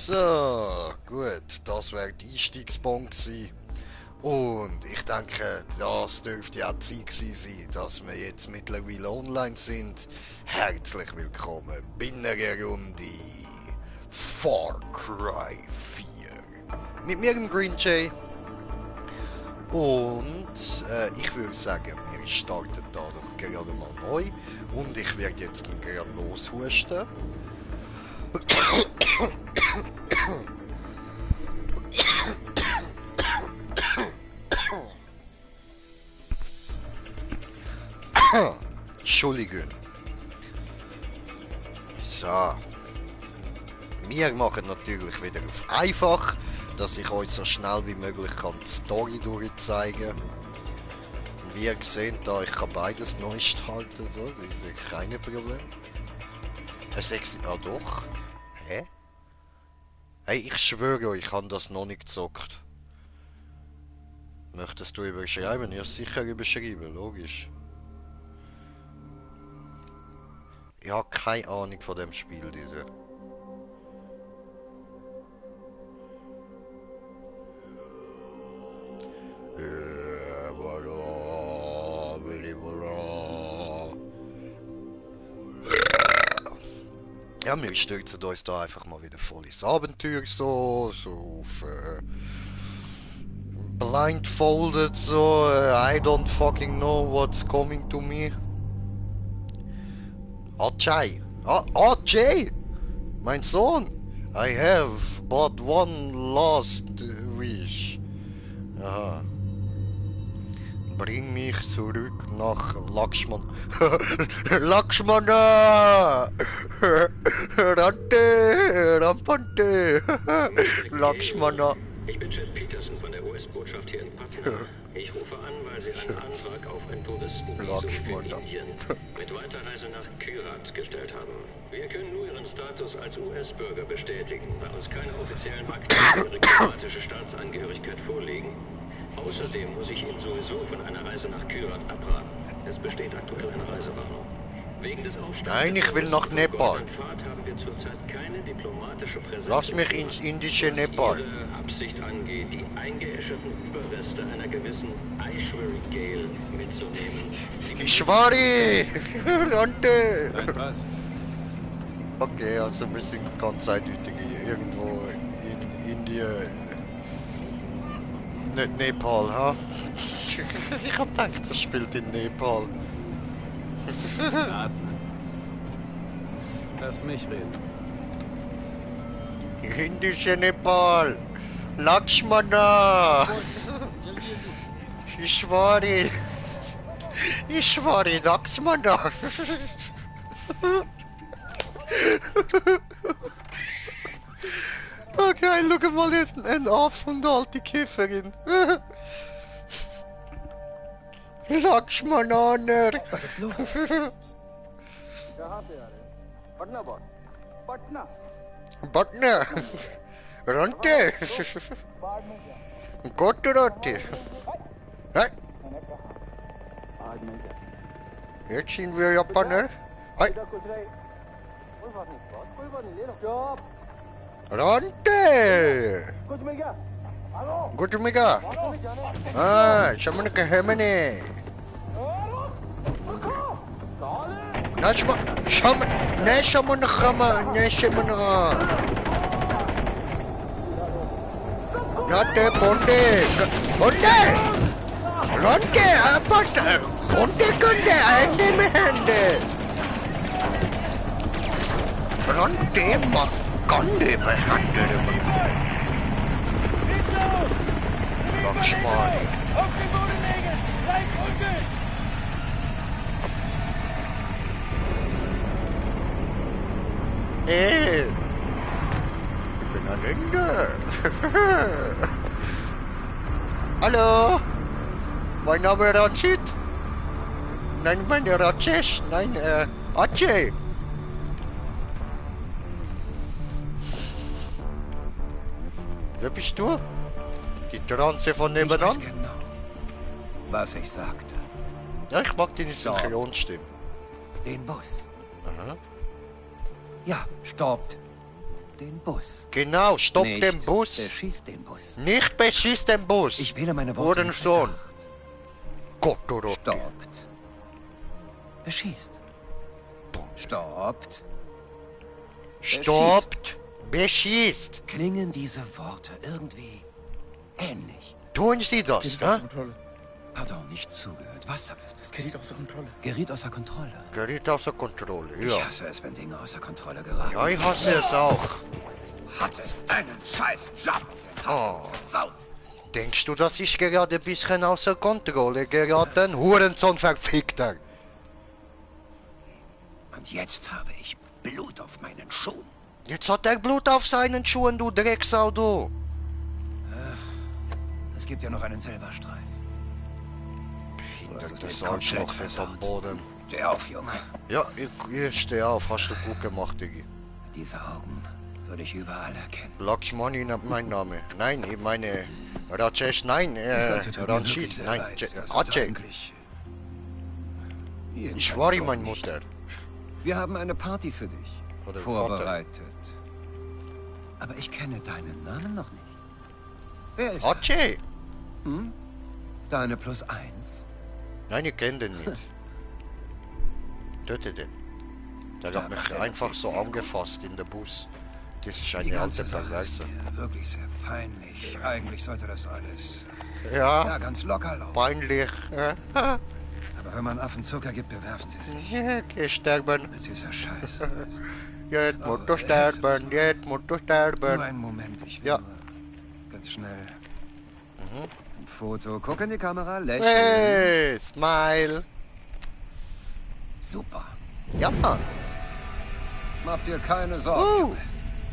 So, gut, das wäre die Einstiegsbombe gewesen. Und ich denke, das dürfte ja die Zeit gewesen sein, dass wir jetzt mittlerweile online sind. Herzlich willkommen bei einer Runde Far Cry 4. Mit mir im Green Jay. Und ich würde sagen, wir starten da doch gerade mal neu. Und ich werde jetzt gerade loshusten. Entschuldigung. So. Wir machen natürlich wieder auf einfach, dass ich euch so schnell wie möglich die Story durchzeigen kann. Wie ihr seht, da ich kann beides neu starten, so, das ist kein Problem. Ah doch. Hä? Hey, ich schwöre euch, ich habe das noch nicht gezockt. Möchtest du überschreiben? Ja, sicher überschreiben, logisch. Ich habe keine Ahnung von dem Spiel, diese. Ja, wir stürzen uns da einfach mal wieder voll ins Abenteuer so auf blindfolded so, I don't fucking know what's coming to me. Ajay, Ajay, mein Sohn, I have but one last wish. Aha. Bring mich zurück nach Lakshman. Lakshmana! Rante! Rampante! Lakshmana! Ich bin Chef Peterson von der US-Botschaft hier in Patna. Ich rufe an, weil Sie einen Antrag auf ein Touristenvisum für Indien mit Weiterreise nach Kyrat gestellt haben. Wir können nur Ihren Status als US-Bürger bestätigen, da uns keine offiziellen Akten für Ihre kroatische Staatsangehörigkeit vorliegen. Außerdem muss ich Ihnen sowieso von einer Reise nach Kyrat abraten. Es besteht aktuell eine Reisewarnung. Wegen des Aufstands. Nein, ich will nach Nepal. Haben wir zurzeit keine diplomatische Präsenz. Lass mich ins indische Nepal. Was Ihre Absicht angeht, die eingeäscherten Überreste einer gewissen Aishwarya Gale mitzunehmen. Ishwari! Rante! Was? Okay, also wir sind ganz eindeutig irgendwo in Indien. Nicht Nepal, ha? Ich hab gedacht, das spielt in Nepal. Atmen. Lass mich reden. Indische Nepal! Lakshmana! Ishwari! Ishwari Lakshmana! Okay, schau mal jetzt einen Aff und eine alte Kifferin. Lakshmananer! Was ist los? Patna boss Patna Partner! Rante! बाद में क्या Gott Rante! Hey, मैंने कहा आज नहीं क्या jetzt sind wir Japaner. Hey, इधर कुछ रहे कोई बात नहीं बॉस कोई बात नहीं ले लो चुप Rante! कुछ मिल गया हेलो Gut mega! नहीं जाने Ah, Shamana Kahemane! साले Nashma, Shaman, Neshamana Hama, Neshamana! Nate Ponte! Ponte! Rante! Apata! Ponte Kunde! Hände med hände! Rante! Makande med hände! Lakshmani! auf den Boden legen bleib unten Hey! Ich bin ein Inder! Hallo! Mein Name ist Rachit! Nein, mein Rajesh! Nein, Ajay! Wer bist du? Die Transe von Ich weiß nebenan? genau, was ich sagte. Ja, ich mag deine Synchronstimme. Den Bus. Aha. Ja, stoppt. den Bus. Genau, stopp Nicht den Bus. beschieß den Bus. Nicht beschieß den Bus. Ich wähle meine Worte mit Sohn. Bedacht. Gott, oder? Stoppt. Beschießt. Stoppt. Stoppt. Beschießt. Klingen diese Worte irgendwie ähnlich? Tun Sie das, Gerät hä? außer Kontrolle. Pardon, nicht zugehört. Was sagtest du? Das Gerät außer Kontrolle. Geriet außer Kontrolle. Gerät außer Kontrolle, Ich ja. hasse es, wenn Dinge außer Kontrolle geraten. Ja, ich hasse es auch. Hattest einen scheiß Job. Den hast du versaut. Denkst du, dass ich gerade ein bisschen außer Kontrolle geraten? Hurensohn verfickter. Und jetzt habe ich Blut auf meinen Schuhen. Jetzt hat er Blut auf seinen Schuhen, du Drecksau, du. Es gibt ja noch einen Silberstreif. Hinter es das mir komplett Arschloch ist am versaut. Boden. Steh auf, Junge. Ja, ich stehe auf. Hast du gut gemacht, Diggi. Diese Augen würde ich überall erkennen. Lakshmani ist mein Name. Nein, ich meine... Rajesh, nein, Das Ganze tut mir wirklich Ranjit, sehr nein, leid. Das sollte Ajay. eigentlich Ich jedenfalls war so meine nicht. Mutter. Wir haben eine Party für dich Oder vorbereitet. Aber ich kenne deinen Namen noch nicht. Wer ist er? Ajay! Deine +1? Nein, ich kenne den nicht. Töte den. Der Da hat macht mich er einfach den so sehr angefasst in der Bus. Das ist Die eine ganze alte Sache ist Perverse. mir wirklich sehr peinlich. Eigentlich sollte das alles Ja, ganz locker laufen. peinlich. Aber wenn man Affen Zucker gibt, bewerfen sie sich. Geh sterben. Mit dieser Scheiße. Jetzt musst du Oh, sterben. Jetzt musst du Nur sterben. einen Moment, ich will Ja. nur ganz schnell ein Foto. Guck in die Kamera, lächeln. Hey, smile. Super. Ja, Mann. Mach dir keine Sorgen.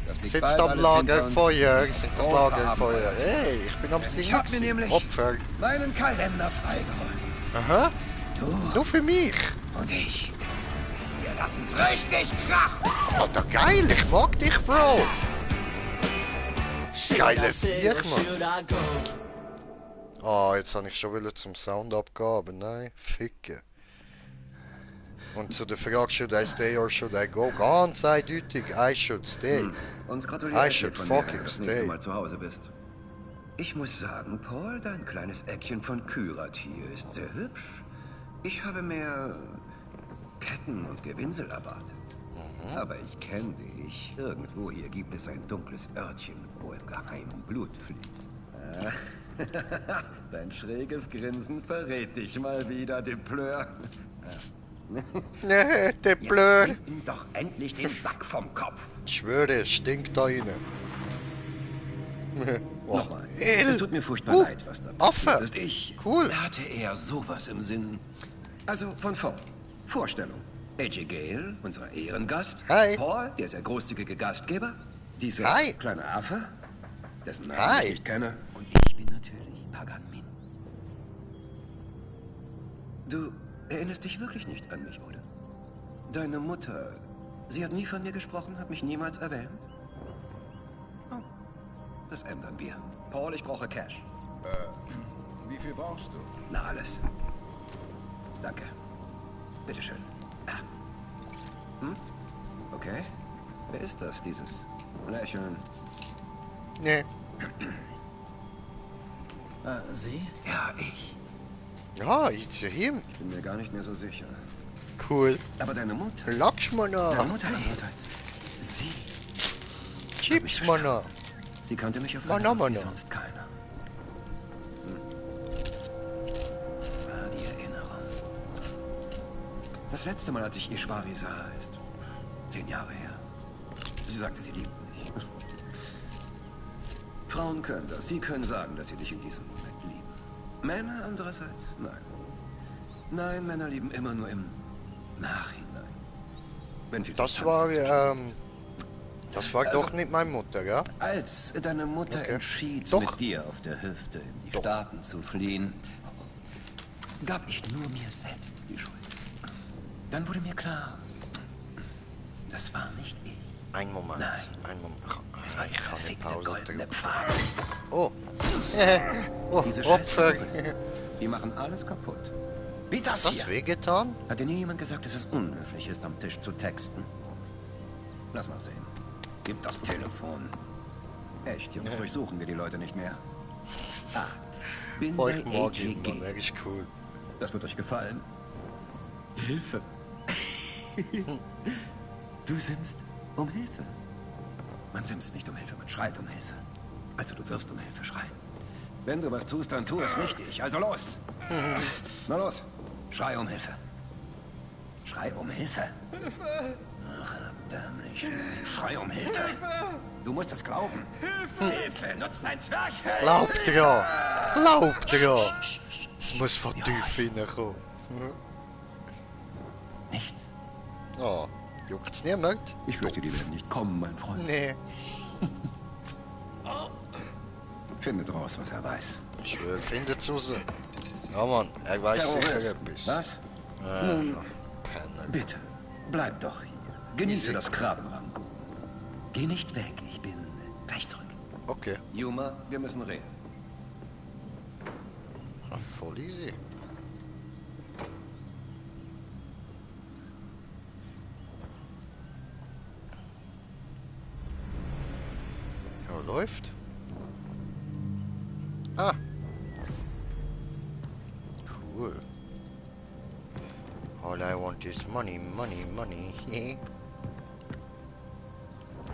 Das liegt Sitzt bald am alles hinter Lagerfeuer. uns. Sind das Große Lagerfeuer. Abenteuer. Hey, ich bin am Singen. Ich hab mir nämlich Opfer. meinen Kalender freigeräumt. Aha. Du Nur für mich. und ich. Wir lassen's richtig krachen. Alter, geil. Ich mag dich, Bro. Geile Viech, Mann. Ah, jetzt habe ich schon wieder zum Sound abgeben. Nein, ficke. Und zu der Frage, should I stay or should I go? Ganz eindeutig, I should stay. Und I gratuliere should dir von mir, fucking dass du stay. nächstes Mal zu Hause bist. Ich muss sagen, Paul, dein kleines Eckchen von Kyrat hier ist sehr hübsch. Ich habe mehr Ketten und Gewinsel erwartet. Aber ich kenne dich. Irgendwo hier gibt es ein dunkles Örtchen, wo im Geheimen Blut fließt. Dein schräges Grinsen verrät dich mal wieder, Depleur. Nee, der Blöd. Nimm ihm doch endlich den Sack vom Kopf. Ich schwöre, es stinkt da rein. Oh, Nochmal. hell. Es tut mir furchtbar leid, was da Affe. passiert ist. Ich Cool. hatte eher sowas im Sinn. Also von vorn. Vorstellung. AJ Gale, unser Ehrengast. Hi. Paul, der sehr großzügige Gastgeber. Dieser Hi. kleine Affe, dessen Namen Hi. ich nicht kenne. Und ich bin natürlich Pagan Min. Du erinnerst dich wirklich nicht an mich, oder? Deine Mutter, sie hat nie von mir gesprochen, hat mich niemals erwähnt? Oh, das ändern wir. Paul, ich brauche Cash. Wie viel brauchst du? Na, alles. Danke. Bitteschön. Ah. Okay. Wer ist das, dieses Lächeln? Nee. Sie? Ja, ich. Ja, it's him. Ich bin mir gar nicht mehr so sicher. Cool. Aber deine Mutter. Lakshmana. Deine Mutter andererseits. Sie. Chipsmana. Sie kannte mich auf Mana, eine Art wie Mana. sonst keiner. Die Erinnerung. Das letzte Mal, als ich Ishwari sah, ist 10 Jahre her. Sie sagte, sie liebt mich. Frauen können das. Sie können sagen, dass sie dich in diesem Moment lieben. Männer andererseits? Nein. Nein, Männer lieben immer nur im Nachhinein. Wenn wir Das Distanz war, dazwischen das war Also- doch nicht meine Mutter, ja? Als deine Mutter Okay. entschied, Doch. mit dir auf der Hüfte in die Doch. Staaten zu fliehen, gab ich nur mir selbst die Schuld. Dann wurde mir klar, das war nicht ich. Ein Moment. Nein. Ein Moment. Es war die Ich kann eine verfickte Pause goldene drücken. Pfade. Oh. Oh, Diese Opfer. Scheiße, die machen alles kaputt. Wie das Was hier. wehgetan? Hat dir nie jemand gesagt, dass es unhöflich ist, am Tisch zu texten? Lass mal sehen. Gib das Telefon. Echt, Jungs, Ja. durchsuchen wir die Leute nicht mehr. Ah, bin Oh, bei ich mag ihn, Mann, AGG. er ist cool. Das wird euch gefallen. Hilfe. Du sinnst um Hilfe. Man simst nicht um Hilfe, man schreit um Hilfe. Also du wirst um Hilfe schreien. Wenn du was tust, dann tu es richtig. Also los. Na los. Schrei um Hilfe. Schrei um Hilfe. Hilfe. Ach, erbärmlich. Schrei um Hilfe. Du musst es glauben. Hilfe. Nutz dein Zwerchfell. Glaub dran! Glaub dran! Es muss von tief hineinkommen. Nichts. Oh, juckt's niemand? Ich fürchte, die werden nicht kommen, mein Freund. Nee. Findet raus, was er weiß. Ich schwöre, findet's raus. Ja, Mann, er weiß sicher etwas. Was? Nun, Penner. Bitte, bleib doch hier. Genieße Easy. das Krabbenrangoon. Geh nicht weg, ich bin gleich zurück. Okay, Yuma, wir müssen reden. ah, voll easy. Ja, läuft. Ah. Cool. All I want is money, money, money.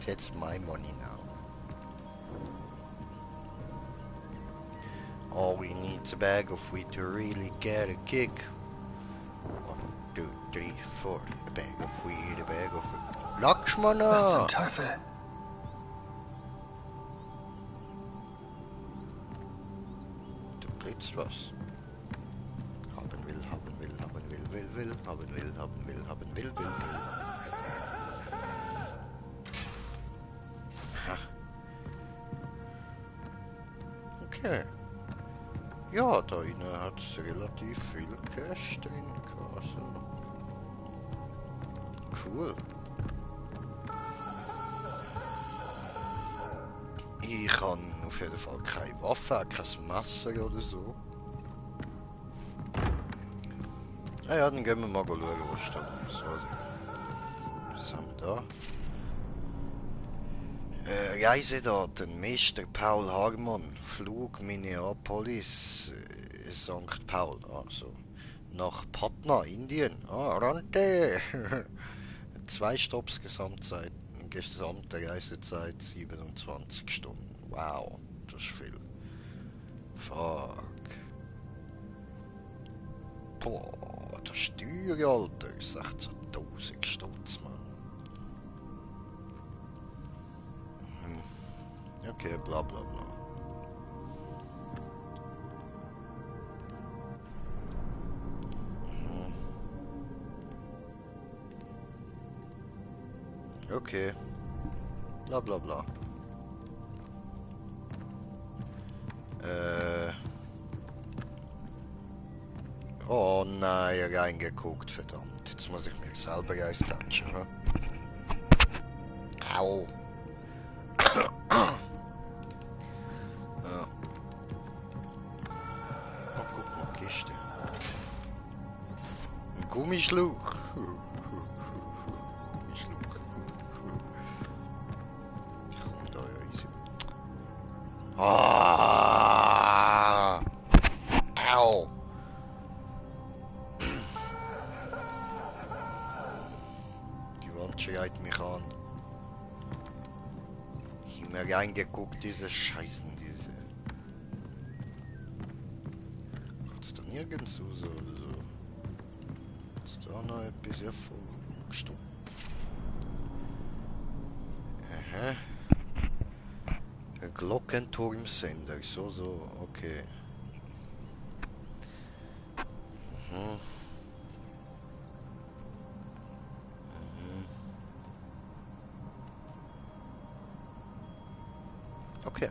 That's my money now. All we need's a bag of wheat to really get a kick. 1, 2, 3, 4. A bag of wheat, a bag of wheat. Lakshmana! Teufel? Du blitzt was. Haben will, haben will, haben will, haben will, haben will, haben will. Ha. Okay. Ja, da innen hat es relativ viel Cash drin gehabt. So. Cool. Ich habe auf jeden Fall keine Waffe, kein Messer oder so. Ah ja, dann gehen wir mal schauen, was da ist. Was haben wir da? Reisetaten, Mr. Paul Harmon, Flug Minneapolis, St. Paul, also nach Patna, Indien. Ah, Rante! 2 Stopps gesamte Reisezeit 27 Stunden. Wow, das ist viel. Fuck. Boah, das ist teuer, Alter. 16.000 Stutz, Mann. Okay, bla bla bla. Okay. Bla bla bla. Oh nein, reingeguckt, verdammt. Jetzt muss ich mir selber reinstatschen, ne? Au. Ja. Oh, guck mal, Kiste. Ein Gummischlauch. Gummischlauch. Komm da, ja, easy. Ah! Au! Die Wand schreit mich an. Ich hab mir reingeguckt, diese Scheißen, diese. Kannst du nirgends raus oder so? Ist da noch etwas hervorgestimmt? Aha. Ein Glockenturmsender, so, okay. Mhm. Okay.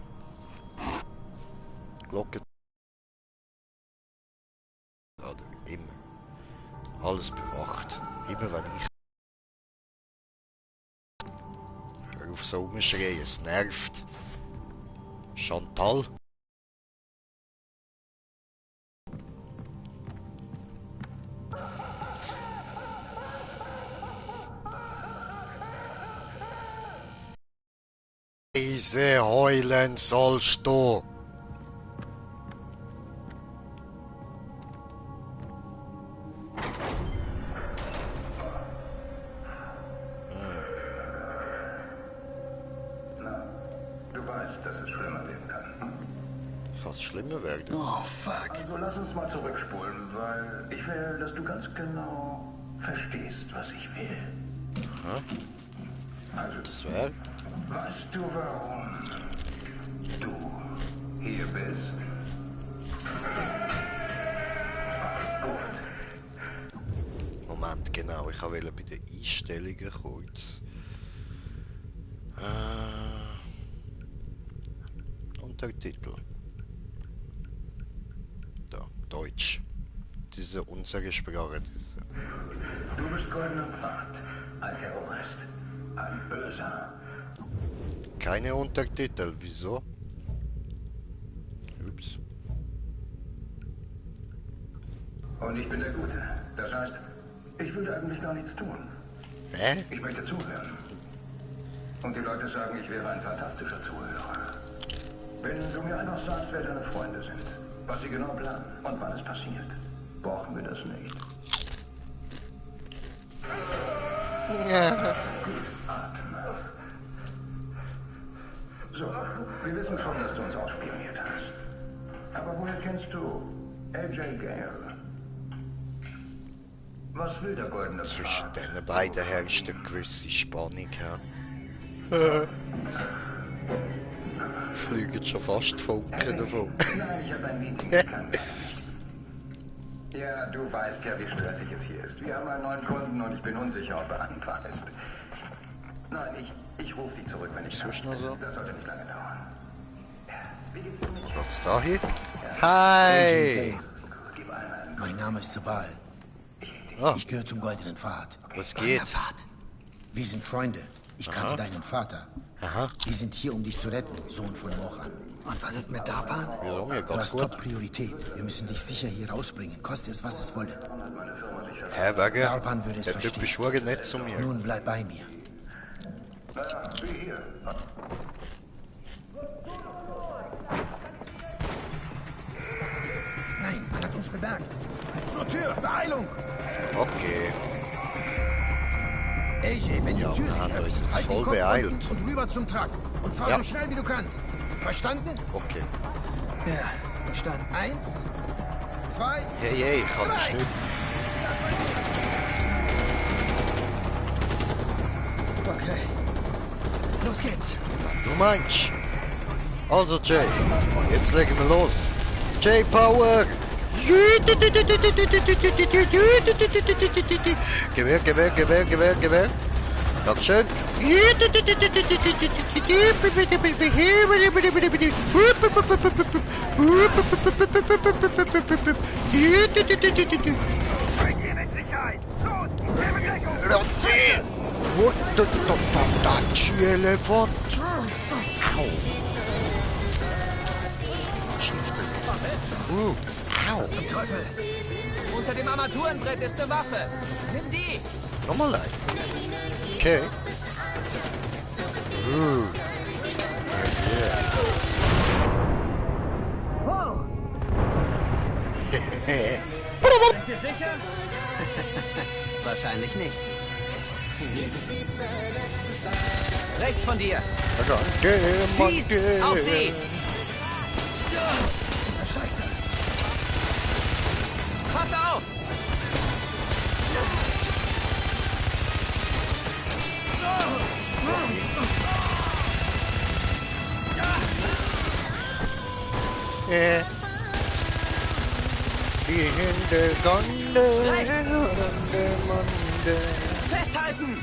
Glocke. Oder immer. Alles bewacht. Immer wenn ich. Hör auf so rumschreien, es nervt. Chantal? Leise heulen sollst du. Du weißt, dass es schlimmer werden kann. Kann es schlimmer werden? Oh, fuck. Also lass uns mal zurückspulen, weil ich will, dass du ganz genau verstehst, was ich will. Also, Das wäre... weißt du, warum du hier bist? Gut. Moment, genau. Ich wollte bei den Einstellungen kurz... Untertitel. Da, Deutsch. Diese unsere Sprache, diese... Du bist goldener Pfad, ein Terrorist, ein Böser. Keine Untertitel, wieso? Ups. Und ich bin der Gute. Das heißt, ich würde eigentlich gar nichts tun. Hä? Ich möchte zuhören. Und die Leute sagen, ich wäre ein fantastischer Zuhörer. Wenn du mir einfach sagst, wer deine Freunde sind, was sie genau planen und wann es passiert, brauchen wir das nicht. Gut, atme. So, wir wissen schon, dass du uns ausspioniert hast. Aber woher kennst du AJ Gale? Was will der goldene Zwischen Pfad? den beiden herrscht eine gewisse Spannung, ja. Fliegen schon fast Funken davon. Nein, ich habe ein Meeting. Ich kann nicht. Ja, du weißt ja, wie stressig es hier ist. Wir haben einen neuen Kunden und ich bin unsicher, ob er angefahren ist. Nein, ich rufe dich zurück, wenn ich Ist das noch so? Das sollte nicht lange dauern. Wie geht's dir mit? Wo geht's da hin? Hi! Gib allen einen Mein Name ist Sabal. Ah, Ich gehöre zum Goldenen Pfad. was geht? Wir sind Freunde. Ich kannte deinen Vater. Aha, Wir sind hier, um dich zu retten, Sohn von Moran. Und was ist mit Darpan? wieso? Mir Du geht's hast gut. Top-Priorität. Wir müssen dich sicher hier rausbringen, koste es, was es wolle. Hä, wegen? Darpan würde es Der Typ verstehen. ist schon nett zu mir. Nun bleib bei mir. Naja, wie hier. Nein, man hat uns bemerkt. Zur Tür, Beeilung! Okay. AJ, wenn die Tür sich hat er öffnet, uns jetzt halt voll den Kopf beeilt. unten und rüber zum Truck. Und zwar Ja. so schnell wie du kannst. Verstanden? Okay. Ja, verstanden. 1, 2, Hey, hey, ich kann das nicht. Okay. Los geht's. Du meinst? Also Jay, jetzt legen wir los. J-Power! Gewehr, Gewehr, Gewehr, Gewehr, Gewehr. Dankeschön. What the Elephant? Au. Au. Zum Teufel. Unter dem Armaturenbrett ist eine Waffe. Nimm die. Nochmal ein. Okay. Oh, Yeah. seid ihr sicher? Wahrscheinlich nicht. Rechts von dir. Schieß auf sie. Scheiße. Pass auf. Die Hände Gonde, Rechts. Hunde, Munde. Festhalten.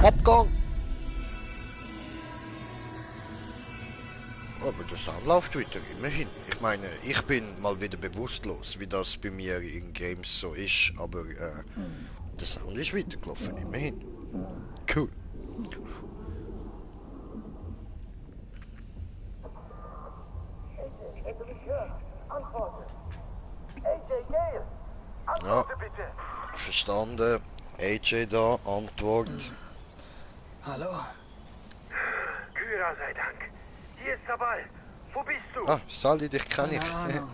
Abgang! Aber der Sound läuft wieder, immerhin. Ich meine, ich bin mal wieder bewusstlos, wie das bei mir in Games so ist, aber der Sound ist weitergelaufen, immerhin. Cool. Wenn du mich hörst, antworte. AJ Gale, Ja, verstanden. AJ da, Antwort. Hallo? Kyra sei Dank. Hier ist Sabal. Wo bist du? Ah, Sally, dich kenne ich. Keine Ahnung.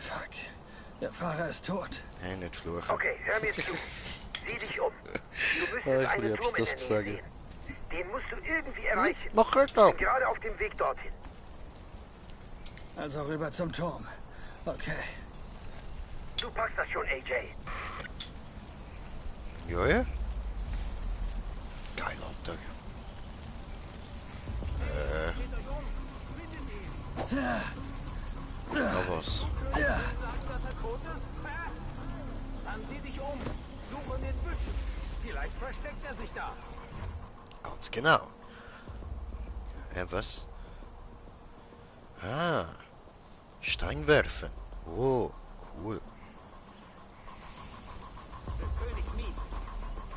Fuck. Der Fahrer ist tot. Hey, nicht fluchen. Okay, hör mir zu. Sieh dich um. Du Ja, müsstest ich einen lieb's, Turm in das der zu Nähe sagen. sehen. Den musst du irgendwie erreichen. Mach ich doch. Bin gerade auf dem Weg dorthin. Also rüber zum Turm. Okay. Du packst das schon, AJ. Ja, ja. Geil, Alter. Ja, was? Dann sieh dich um. Suche in den Büschen. Vielleicht versteckt er sich da. Ganz genau. Was? Ah. Stein werfen. Oh, cool. Der König Miet.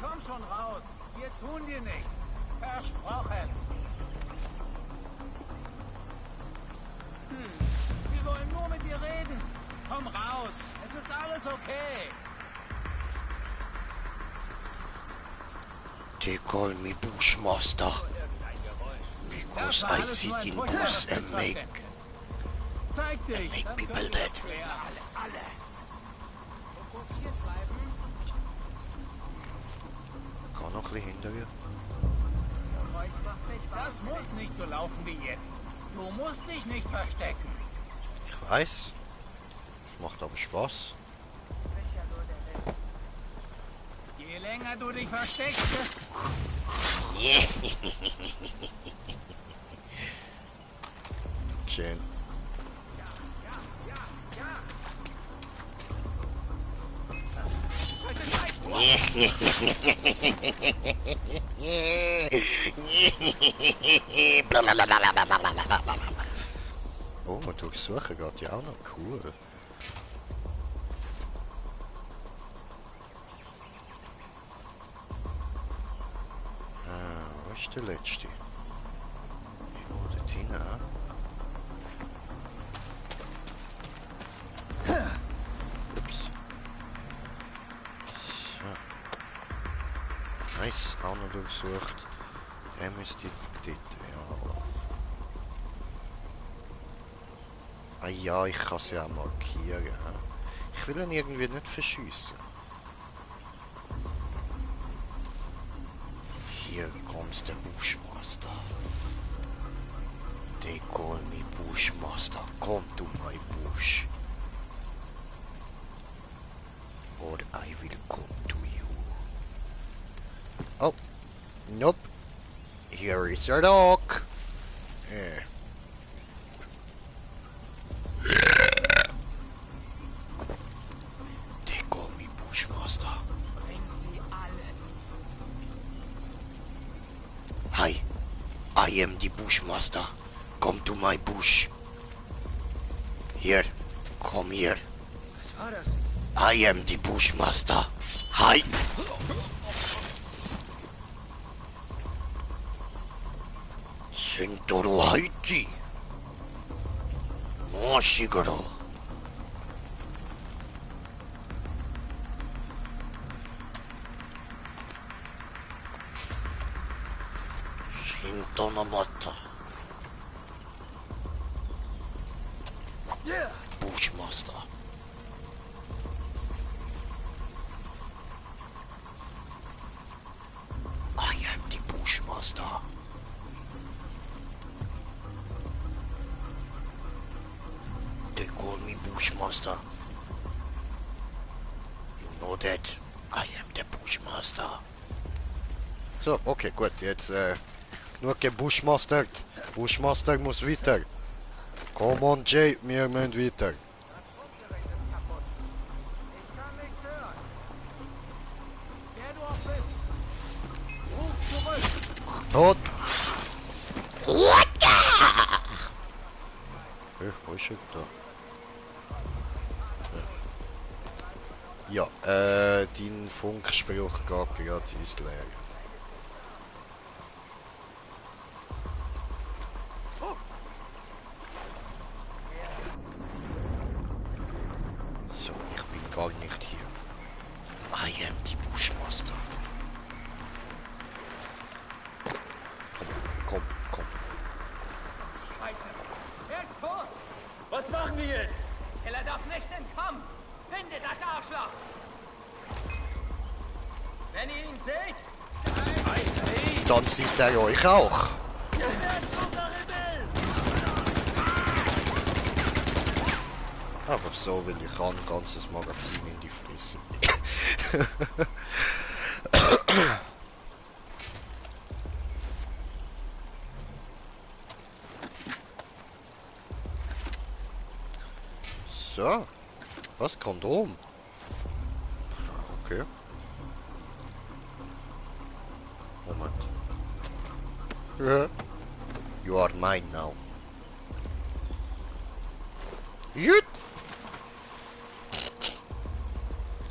Komm schon raus. Wir tun dir nichts. Versprochen. Wir wollen nur mit dir reden. Komm raus. Es ist alles okay. They call me Bushmaster. Because I sit in bush and make Zeig dich. make Dann people können dead. wir alle. Fokussiert bleiben. Kann noch ein bisschen hinter mir. Das muss nicht so laufen wie jetzt. Du musst dich nicht verstecken. Ich weiß. Es macht aber Spaß. Je länger du dich versteckst, Schön. Oh, durchsuchen geht ja auch noch. Cool. Wo ist der letzte? Irgendwo dort hinten, ah? Ups. So. Nice, auch noch durchsucht. Er müsste dort, ja. Ah ja, ich kann sie auch markieren. He? Ich will ihn irgendwie nicht verschiessen. Here comes the Bushmaster. They call me Bushmaster. Come to my bush. Or I will come to you. Oh, nope. Here is your dog. Yeah. They call me Bushmaster. Hi, I am the Bushmaster. Come to my bush. Here, come here. Was war das? I am the Bushmaster. Hi. Sentoro Haiti. Moshigoro. Shintonamata. Bushmaster. I am the Bushmaster. They call me Bushmaster. You know that I am the Bushmaster. So, okay, gut, jetzt genug gebushmastert. Bushmaster muss weiter. Come on, Jay, wir müssen weiter. ich kann nichts hören. Wer du auch bist. Ruf zurück. Tot! Hey, wo ist er da? Ja, dein Funkspruch geht gerade ins Leere. So, ich bin gar nicht hier. I am the Bushmaster. Was machen wir jetzt? Killer darf nicht entkommen. Findet das Arschloch. Wenn ihr ihn seht, Dann sieht er euch auch. Einfach so, weil ich ein ganzes Magazin in die Fresse. So. Was? Kondom? Okay. Moment. You are mine now. Jut!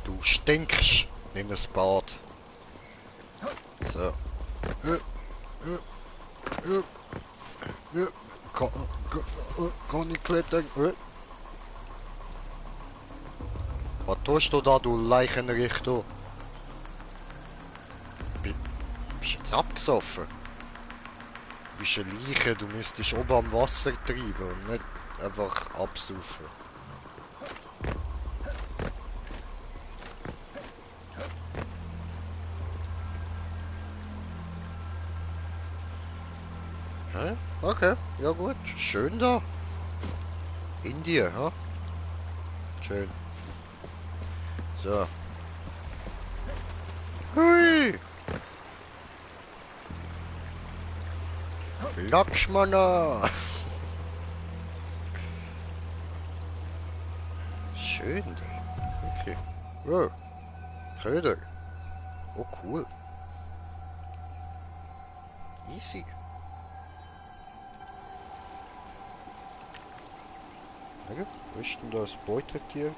Du stinkst. Nimm das Bad. So. Kann ich klettern? Was tust du da, du Leichenrichter? Bist jetzt abgesoffen? Du bist eine Leiche, du müsstest oben am Wasser treiben und nicht einfach absaufen. Hä? Okay, ja gut, schön da. Indien, ha? Schön. So. Hui! Lakshmana! Schön. Okay. Oh. Köder. Oh, cool. Easy. Okay. Wo ist denn das Beutetier?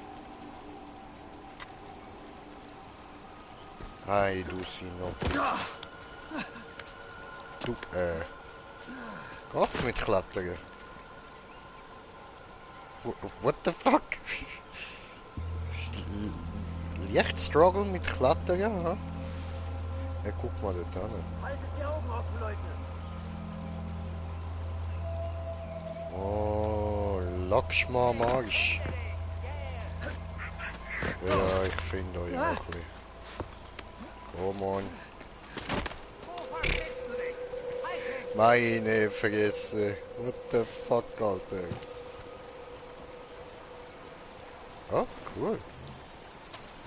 Hi, du Sino. Du, geht's mit Klettern? What the fuck? Leicht Struggle mit Klettern, ha? Ja, guck mal dort an. haltet die Augen offen, Leute. Oh, Lakshma magisch. Ja, ich finde euch auch ein bisschen. Come on. Meine Fresse. What the fuck, Alter. Ah, cool.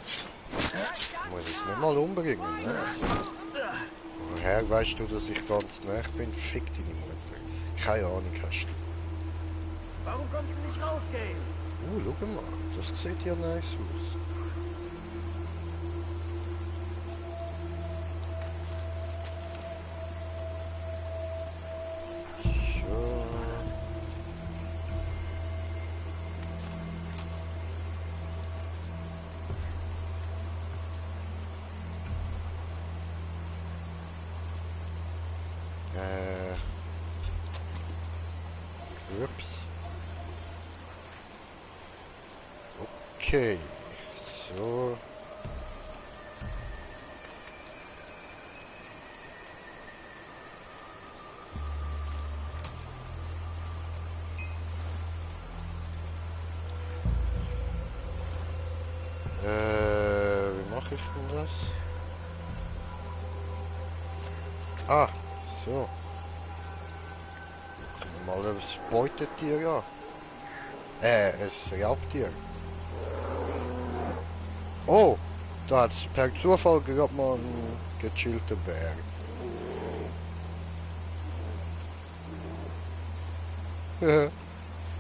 Ich muss es nicht mal umbringen, ne? Woher weißt du, dass ich ganz nah bin? Fick deine Mutter. Keine Ahnung hast du. Warum kommst du nicht rausgehen? Schau mal. Das sieht ja nice aus. Ups. Okay. So. Wie mache ich denn das? Ah, so. Mal ein Beutetier, ja. Ein Raubtier. Oh, da hat es per Zufall gerade mal einen gechillten Bär.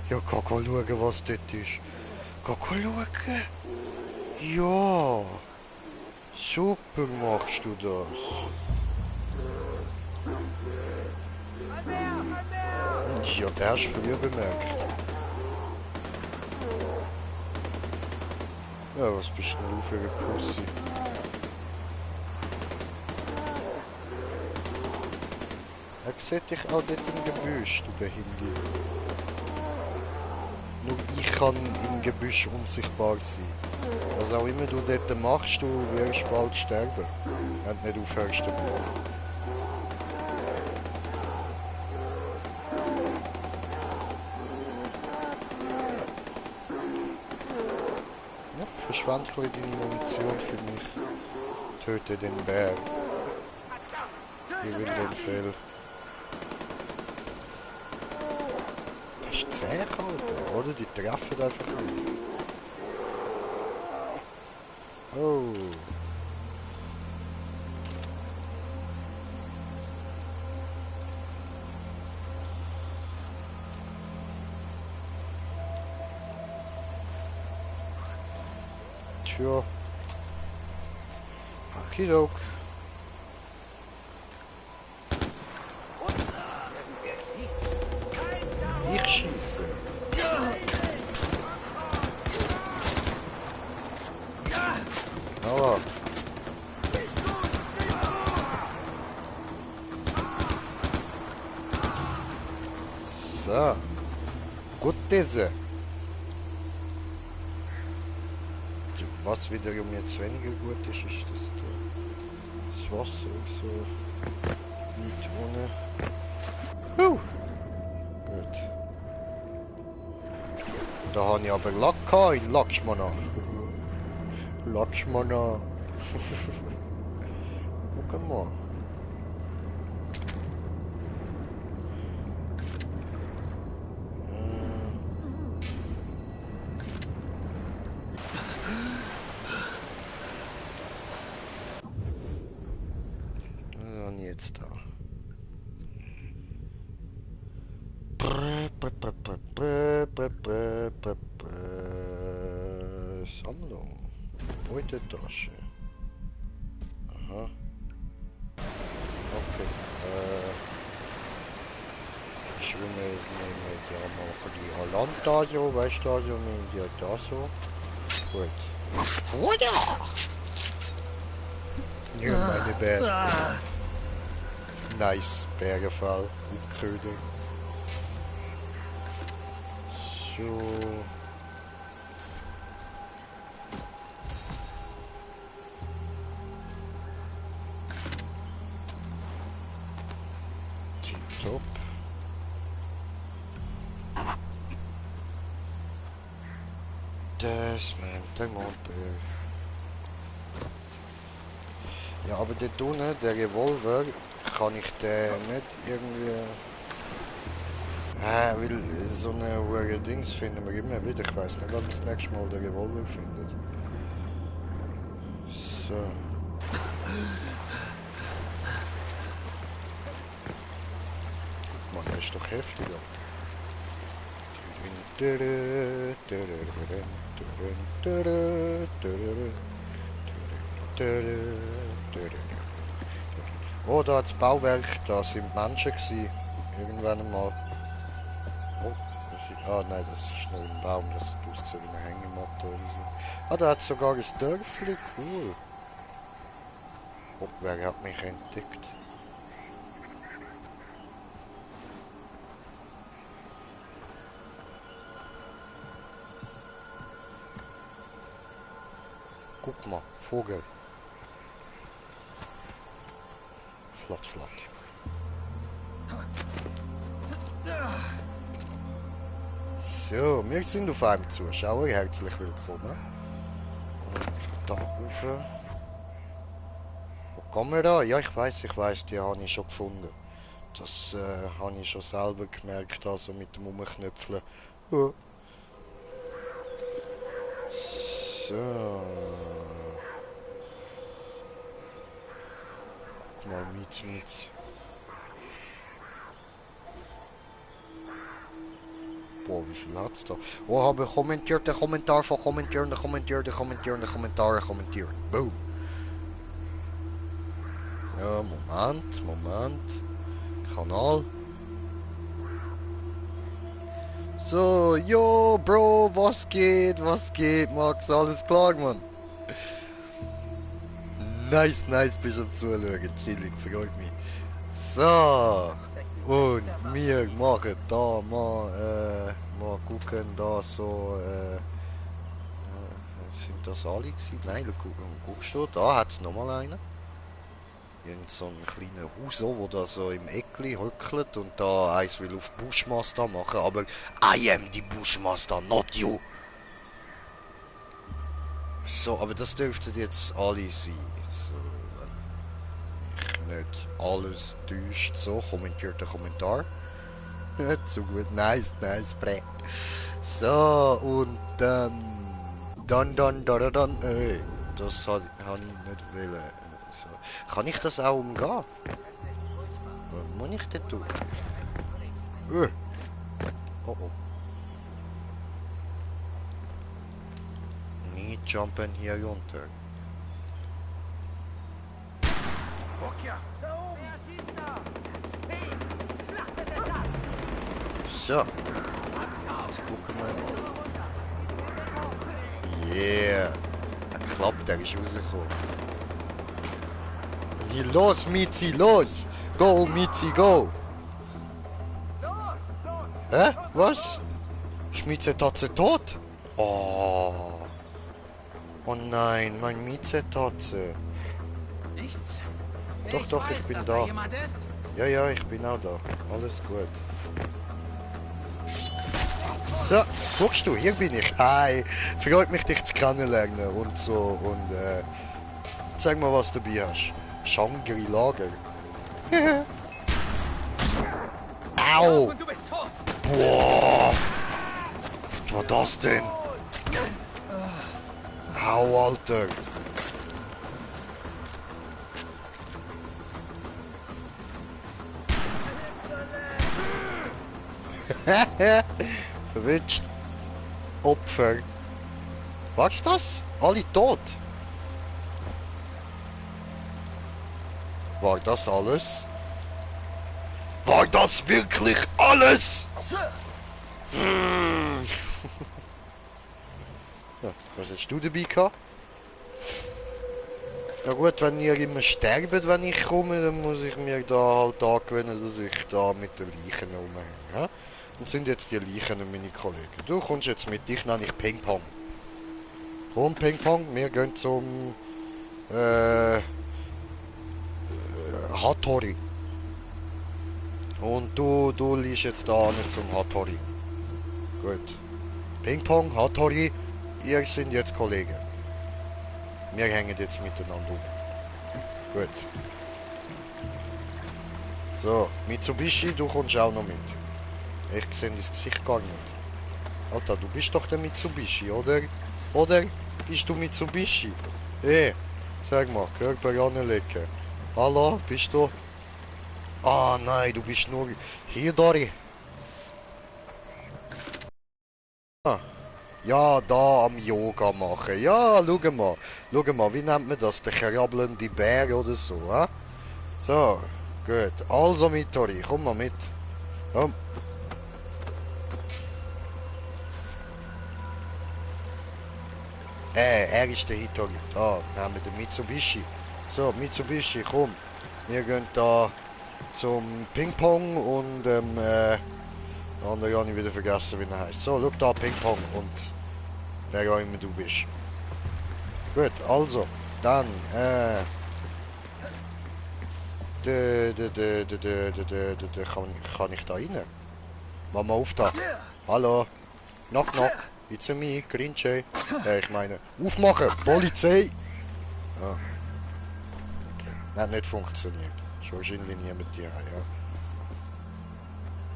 Ja, kann schauen, was das ist. Kann schauen. Ja. Super machst du das. Ja, der hast du früher bemerkt. Ja, was bist denn du für eine Pussy? Er sieht dich auch dort im Gebüsch, du Behinderte. Nur ich kann im Gebüsch unsichtbar sein. Was auch immer du dort machst, du wirst bald sterben. Wenn du nicht aufhörst damit. verschwende deine Munition für mich. Töte den Bär. Ich will den Fell. Das ist zäh, Alter, oder? Die treffen einfach nicht. Oh. Tja. Okidok. Ich schieße. Aber. So. Gut diese. Was wiederum jetzt weniger gut ist, ist das Wasser so weit ohne. Gut. Da habe ich aber Lack in Lakshmana. Lakshmana. Guck mal. Jetzt da. Sammlung. Heute Tasche. Aha. Okay. Ich will mir ja mal die Landstadion, Weststadion und die da so. Gut. Oh ja! Ja, meine Bär. Nice, Bergefall, gut Köder. So. Top. Das meint der Mondberg. Ja, aber dort unten, der Revolver, kann ich den nicht irgendwie... weil so eine hohe Dings finden wir immer wieder. Ich weiß nicht, wann wir das nächste Mal den Revolver findet. So. Mann, der ist doch heftiger. Oh, da das Bauwerk, da sind Menschen gewesen. Irgendwann einmal. Oh, nein, das ist nur ein Baum, das sieht aus wie eine Hängematte oder so. Da hat sogar ein Dörfli, cool. Oh, wer hat mich entdeckt? Guck mal, Vogel. Flott, flott. So, wir sind auf einem Zuschauer. Herzlich willkommen. Und da rauf. Wo kommen wir da? Ja, ich weiß, die habe ich schon gefunden. Das habe ich schon selber gemerkt, also mit dem Umknöpfeln. So. Guck mal, Mietz. Boah, wie viel hat's da? Oh, habe kommentiert, der Kommentar von kommentieren. Boom. Ja, Moment. Kanal. So, yo, Bro, was geht, Max? Alles klar, Mann? Nice, bist am Zuschauen. Chillig, freut mich. So. Und wir machen da mal gucken, da so, sind das alle gewesen? Nein, guckst du, da hat es nochmal einen. Irgend so ein kleiner Huso, wo da so im Eckli hückelt und da eins will auf Bushmaster machen, aber I am the Bushmaster, not you. So, aber das dürften jetzt alle sein. So, wenn mich nicht alles täuscht. So, kommentiert den Kommentar. Nicht so gut. Nice, Brett. So, und dann. Das habe ich nicht wollen. So. Kann ich das auch umgehen? Was muss ich denn tun? Oh oh. Nie jumpen hier runter. So. Jetzt gucken wir mal. Yeah. Er klappt, der ist rausgekommen. Hier, los, Mizi, los! Go, Mizi, go! Hä? Was? Ist Mieze-Tatze tot? Oh. Oh nein, mein Mieze-Tatze. Nichts? Doch, ich bin da. Ja, ich bin auch da. Alles gut. So, guckst du, hier bin ich. Hi, freut mich, dich zu kennenlernen und so. Und sag mal, was du dabei hast. Shangri-Lager. Au! Und du bist tot. Boah! Was war das denn? Au, Alter! Verwünscht. Opfer. Was das? Alle tot? War das alles? War das wirklich alles? Ja, was hast du dabei gehabt? Ja gut, wenn ihr immer sterbt, wenn ich komme, dann muss ich mir da halt angewöhnen, dass ich da mit den Leichen rumhänge. Ja? Und sind jetzt die Leichen meine Kollegen. Du kommst jetzt mit, dich nenne ich Ping-Pong. Komm, Ping-Pong, wir gehen zum Hattori. Und du liegst jetzt da nicht zum Hattori. Gut. Ping-Pong, Hattori, ihr sind jetzt Kollegen. Wir hängen jetzt miteinander um. Gut. So, Mitsubishi, du kommst auch noch mit. Ich sehe dein Gesicht gar nicht. Alter, du bist doch der Mitsubishi, oder? Oder? Bist du Mitsubishi? Hey, sag mal, Körper anlegen. Hallo, bist du? Ah nein, du bist nur hier, Dari. Ah. Ja, da am Yoga machen. Ja, schau mal, wie nennt man das? Der krabbelnde Bär oder so, hä? So, gut. Also mit, Tori, komm mal mit. Komm. Er ist der Hitori. Da, nehmen wir den Mitsubishi. So, Mitsubishi, komm. Wir gehen da zum Ping-Pong und andere habe ich wieder vergessen, wie er heißt. So, schau da, Ping-Pong und wer auch immer du bist. Gut, also, dann, kann ich da rein? Mach mal auf da. Hallo. Knock, knock. It's me, Grinche. Ich meine, aufmachen, Polizei. Ah. Okay. Hat nicht funktioniert. Schon wahrscheinlich niemand hier, ja.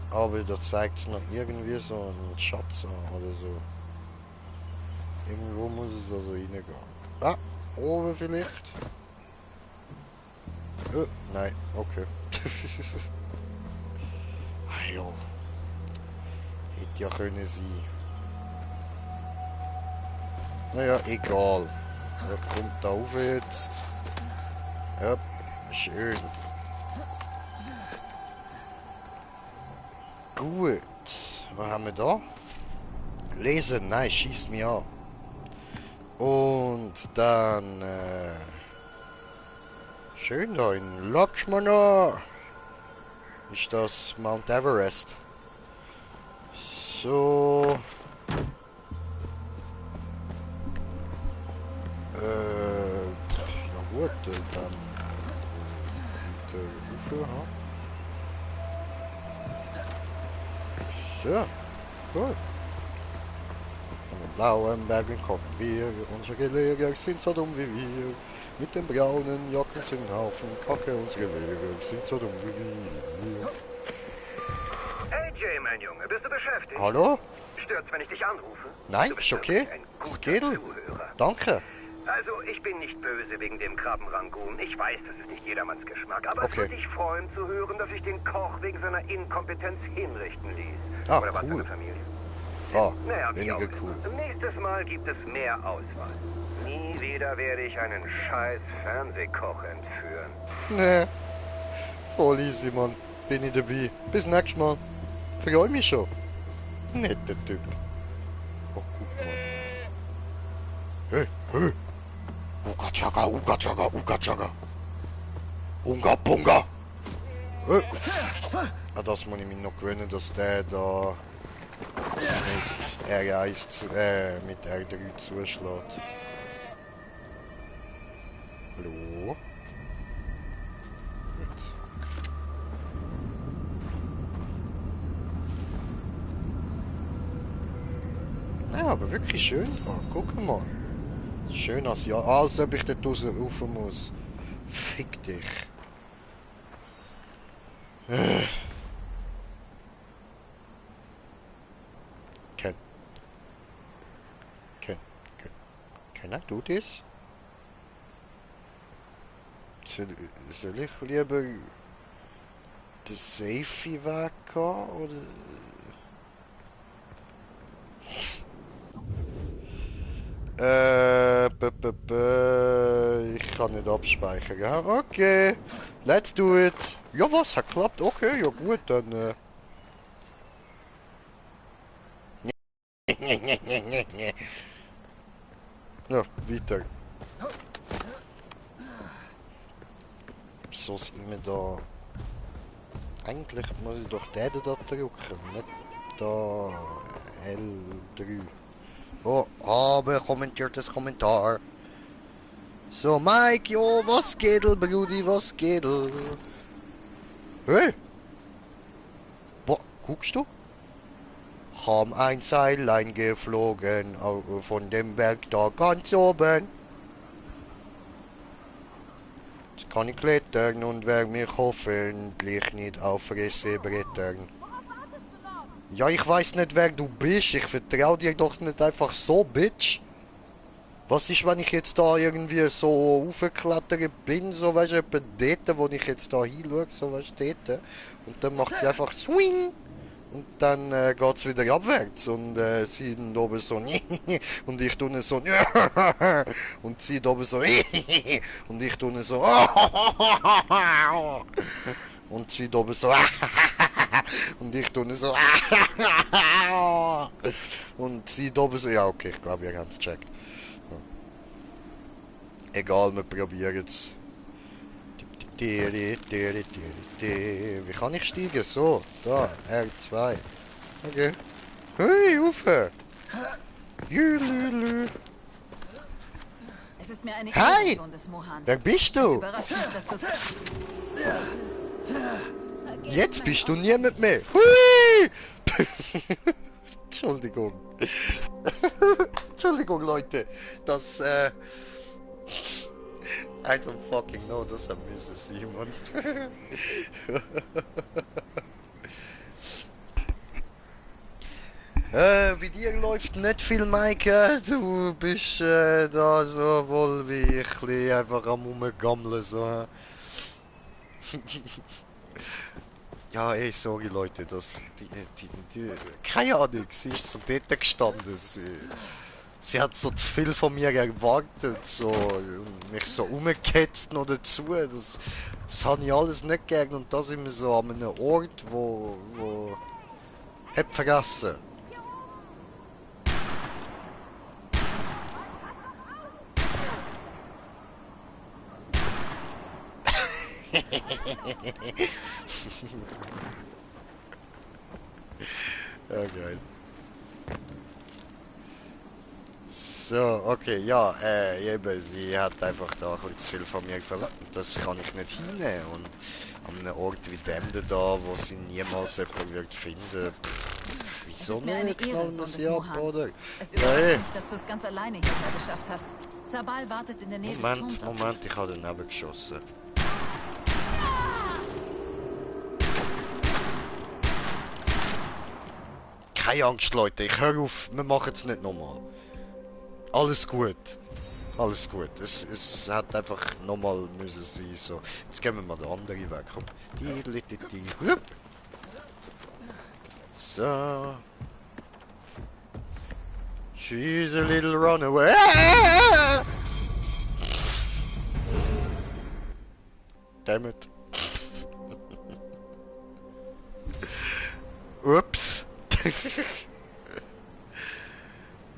Aber da zeigt es noch irgendwie so einen Schatz oder so. Irgendwo muss es also reingehen. Ah, oben vielleicht? Nein, okay. Ah ja. Hätte ja können sein. Naja, egal. Er kommt da rauf jetzt. Ja, schön. Gut. Was haben wir da? Lesen, nein, schießt mich an. Und dann, schön da in Lakshmana. Ist das Mount Everest? So. Ja gut, dann der Ufer, ha? So, cool. blauen Bergen kommen wir. Unsere Lehrer sind so dumm wie wir. Mit den braunen Jacken sind ein Haufen Kacke. Unsere Lehrer sind so dumm wie wir. Hey Jay, mein Junge, bist du beschäftigt? Hallo? Stört's, wenn ich dich anrufe? Nein, Du bist ist okay. wirklich ein Es guter geht. Zuhörer. Danke. Also, ich bin nicht böse wegen dem Krabbenrangoon. Ich weiß, das ist nicht jedermanns Geschmack. Aber Okay. es würde dich freuen zu hören, dass ich den Koch wegen seiner Inkompetenz hinrichten ließ. Ah, Oder was cool. seine Familie? Ah, Naja, wie auch weniger cool. immer. Nächstes Mal gibt es mehr Auswahl. Nie wieder werde ich einen scheiß Fernsehkoch entführen. Nee. Voll easy, Mann. Bin ich dabei. Bis nächstes Mal. Freue mich schon. Netter Typ. Oh, guck mal. Hey, hey. Uga Chaga, Uga Chaga, Uga Chaga. Unga Bunga. Hey. Ah, das muss ich mich noch gewöhnen, dass der da mit R1, mit R3 zuschlägt. Hallo? Gut. Ja, aber wirklich schön dran. Guck mal. Schön als ja, als ob ich dort rauf muss. Fick dich. Can I do this? Soll ich lieber den safe Weg gehen, oder? Ich kann nicht abspeichern, ja? Okay, let's do it. Ja, was, hat geklappt? Okay, ja gut, dann... Ja, weiter. Wieso ist immer da... Eigentlich muss ich doch den da drücken, nicht da L3. Oh, habe kommentiertes Kommentar. So, Mike, jo, was geht, Brudi, was geht? Hey! Boah, guckst du? Haben ein Seil eingeflogen von dem Berg da ganz oben. Jetzt kann ich klettern und werde mich hoffentlich nicht auffressen brettern. Ja, ich weiß nicht, wer du bist. Ich vertraue dir doch nicht einfach so, Bitch. Was ist, wenn ich jetzt da irgendwie so aufgeklettert bin, so weißt du, etwa dort, wo ich jetzt da hinschaue, so weißt du, dort. Und dann macht sie einfach Swing. Und dann geht es wieder abwärts und sie oben so und ich tue so und sie oben so und ich tue so und sie oben so und ich tue so und sie oben so, ja okay, ich glaube, ihr habt es gecheckt. Egal, wir probieren es. Wie kann ich steigen? So, da, R2. Okay. Hey, Ufe! Es ist mir eine Hi! Sohn des Mohan. Wer bist du? Überrascht mich, dass du's... Jetzt bist du niemand mehr. Hui! Entschuldigung. Entschuldigung, Leute. Das, I don't fucking know, das müssen sie, Mann. Bei dir läuft nicht viel, Maike. Du bist da so wohl wie ich bisschen einfach am Rumgammeln, so. Ja, ey, sorry Leute, dass die keine Ahnung, sie ist so dort gestanden. Sie hat so zu viel von mir erwartet, so mich so umgeketzt noch dazu. Das habe ich alles nicht gern und da sind wir so an einem Ort, wo hab vergessen. Ja, geil. So, okay, ja, eben, sie hat einfach da ein bisschen zu viel von mir verlangt. Das kann ich nicht hinnehmen. Und an einem Ort wie dem da, wo sie niemals jemand wird finden, Wieso ist mir eine nicht? Ehre, Knallen wir Sohn des sie ab, Mohan. oder? Es überrascht Ja, mich, dass du es ganz alleine hierher geschafft hast. Sabal wartet in der Nähe des Turms auf Moment, ich habe daneben geschossen. Keine Angst, Leute, ich höre auf, wir machen es nicht nochmal. Alles gut. Alles gut. Es hat einfach nochmal müssen sein, so. Jetzt gehen wir mal den anderen Weg. Komm. Hup. So. She's a little runaway. Damn it. Ups.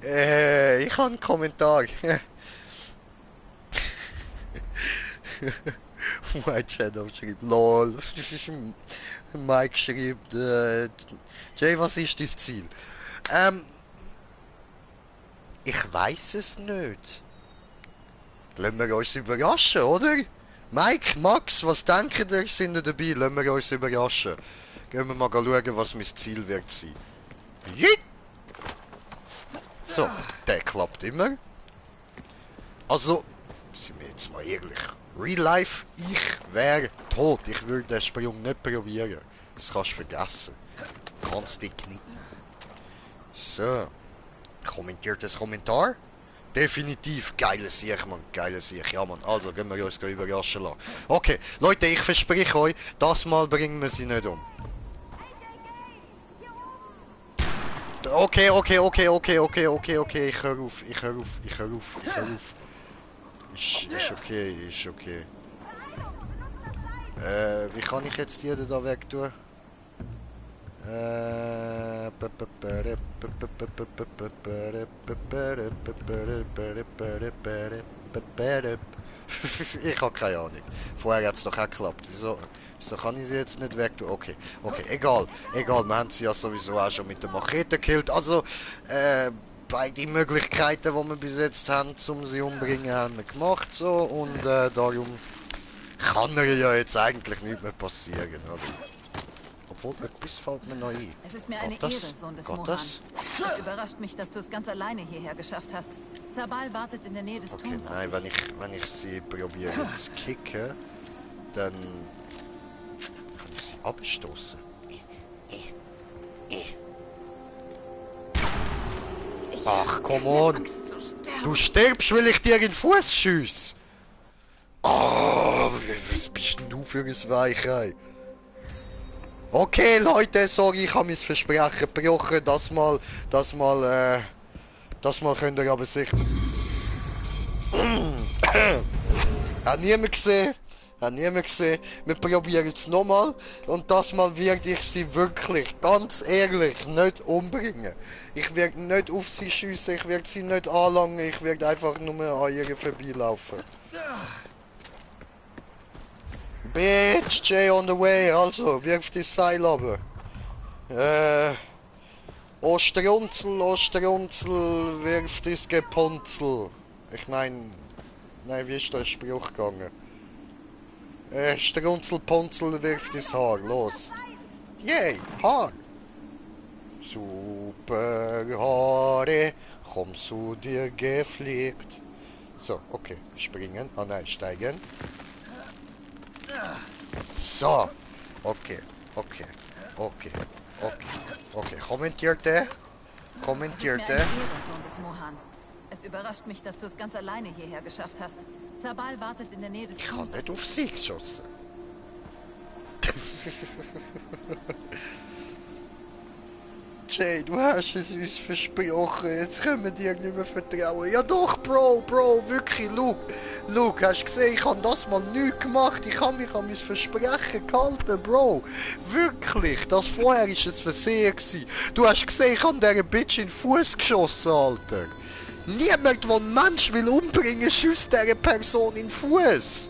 Ich habe einen Kommentar. White Shadow schreibt, lol. Mike schreibt, Jay, was ist dein Ziel? Ich weiß es nicht. Lassen wir uns überraschen, oder? Mike, Max, was denken ihr? Sind ihr dabei? Lassen wir uns überraschen. Gehen wir mal schauen, was mein Ziel wird sein. Jit! So, der klappt immer. Also, sind wir jetzt mal ehrlich. Real Life, ich wäre tot. Ich würde den Sprung nicht probieren. Das kannst du vergessen. Kannst dich nicht. So. Kommentiert das Kommentar? Definitiv geile Sieg, Mann. Geile Sieg. Ja, Mann. Also, gehen wir uns überraschen lassen. Okay, Leute, ich verspreche euch, das Mal bringen wir sie nicht um. Okay. Ich höre auf. Ist okay. Wie kann ich jetzt die da weg tun? Ich habe keine Ahnung. Vorher hat es doch auch geklappt. Wieso kann ich sie jetzt nicht weg tun? Okay, egal. Wir haben sie ja sowieso auch schon mit der Machete gekillt. Also, beide Möglichkeiten, die wir bis jetzt haben, um sie umzubringen, haben wir gemacht. So, und darum kann mir ja jetzt eigentlich nichts mehr passieren. Oder? Obwohl, etwas fällt mir noch ein. Es ist mir eine Ehre, Sohn des Mohan. Es überrascht mich, dass du es ganz alleine hierher geschafft hast. Sabal wartet in der Nähe des Turms auf nein, wenn ich sie probiere zu kicken, dann kann ich sie abstoßen. Ach, komm on! Du stirbst, weil ich dir in den Fuß schiesse! Oh, was bist denn du für ein Weichei? Okay, Leute, sorry, ich habe mein Versprechen gebrochen. Das mal könnt ihr aber sicher... Hat niemand gesehen? Wir probieren es nochmal. Und das Mal werde ich sie wirklich, ganz ehrlich, nicht umbringen. Ich werde nicht auf sie schiessen, ich werde sie nicht anlangen, ich werde einfach nur an ihr vorbeilaufen. Bitch, Jay on the way, also, wirf das Seil runter. Ostrunzel, wirf das Geponzel. Ich meine, nein, wie ist der Spruch gegangen? Strunzel, Ponzel, wirf das Haar, los. Yay, Haar. Super Haare, komm zu dir gepflegt. So, okay, springen, nein, steigen. So, okay. Kommentierte. Es ist mir eine Ehre, Sohn des Mohan. Es überrascht mich, dass du es ganz alleine hierher geschafft hast. Sabal wartet in der Nähe des Ich habe Turms. nicht auf sie geschossen. Jay, du hast es uns versprochen, jetzt können wir dir nicht mehr vertrauen. Ja doch, Bro, wirklich, Luke, hast du gesehen, ich habe das mal nicht gemacht, ich habe mich an mein Versprechen gehalten, Bro. Wirklich, das vorher war ein Versehen gewesen. Du hast gesehen, ich habe dieser Bitch in den Fuß geschossen, Alter. Niemand, der einen Mensch will umbringen, schießt dieser Person in den Fuß.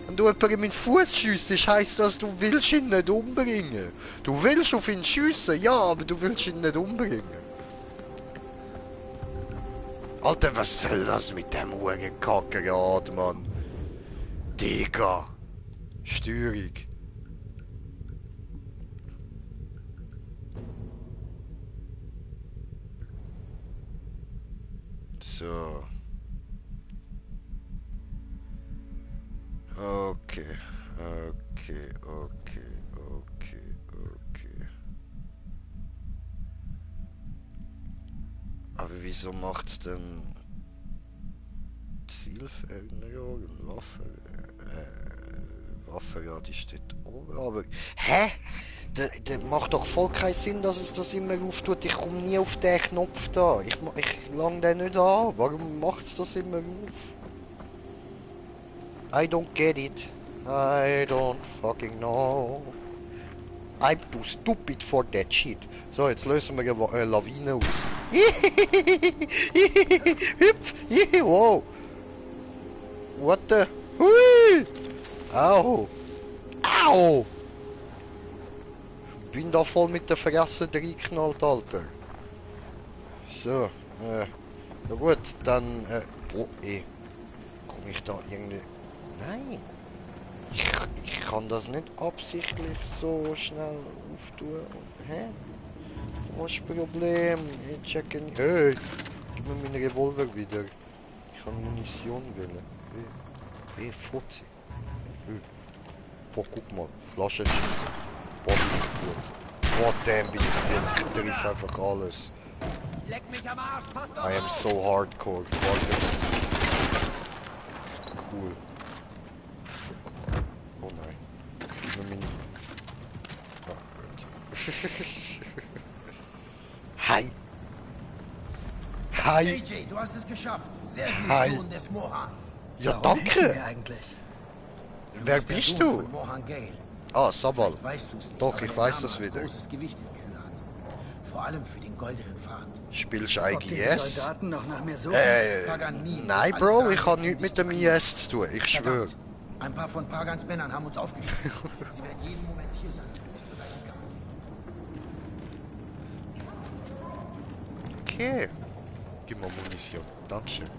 Wenn du jemanden in den Fuß schiessest, heisst das, du willst ihn nicht umbringen. Du willst auf ihn schiessen, ja, aber du willst ihn nicht umbringen. Alter, was soll das mit dem Uhrenkakerad, Mann? Digga. Steuerung. So. Okay. Aber wieso macht's denn Zielveränderung und Waffenrad steht oben, aber... Hä? Der macht doch voll keinen Sinn, dass es das immer auftut. Ich komme nie auf den Knopf da. Ich lang den nicht an. Warum macht's das immer auf? I don't get it. I don't fucking know. I'm too stupid for that shit. So, jetzt lösen wir eine Lawine aus. Hüpf! Wow! What the? Hui! Au! Au! Bin da voll mit der Fresse reingeknallt, Alter. So, na gut, dann, boah, komm ich da irgendwie... Nein! Ich kann das nicht absichtlich so schnell auftun. Hä? Was ist das Problem? Ich checke nicht. Hey! Gib mir meinen Revolver wieder. Ich kann Munition wählen. Hey, Fotzi. Hey. Boah, guck mal. Flaschenschießen. Boah, bin ich gut. Boah, damn, bin ich gut. Ich triff einfach alles. Leck mich am Arsch, pass doch I am so hardcore. Warte. Cool. Oh nein. Gib mir meine... Ah, gut. Hi. Hi. AJ, du hast es geschafft. Sehr gut, Hi. Sohn des Mohan. Ja, Warum hilfst du mir danke. eigentlich? Wer bist der bist Sohn du? von Mohan Gale. Ah, Sabal. Vielleicht weißt du's nicht, Doch, aber ich der weiß Name das hat wieder. großes Gewicht in Kyrat. Vor allem für den goldenen Pfad. Spielst du Ob die IGS? Soldaten noch nach mir suchen? Paganini Nein, wird Bro, alles ich daran habe setzen, nichts dich mit dem zu kümmern. IS zu tun. Ich schwöre. Verdammt. Ein paar von Pagans Männern haben uns aufgeschickt. Sie werden jeden Moment hier sein. Es wird einen Kampf geben. Okay. Gib mal Munition. Dankeschön.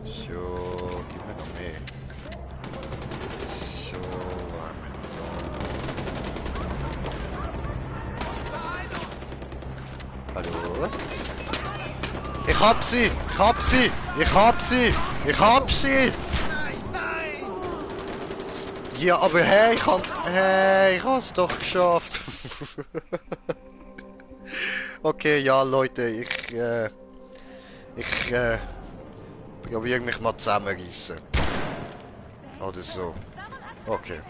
So, gib mir noch mehr. So, hallo? Ich hab sie! Ich hab sie! Ich hab sie! Ich hab sie! Ja, aber hey, ich hab's doch geschafft. Okay, ja, Leute, ich probiere mich mal zusammenreißen. Oder so. Okay.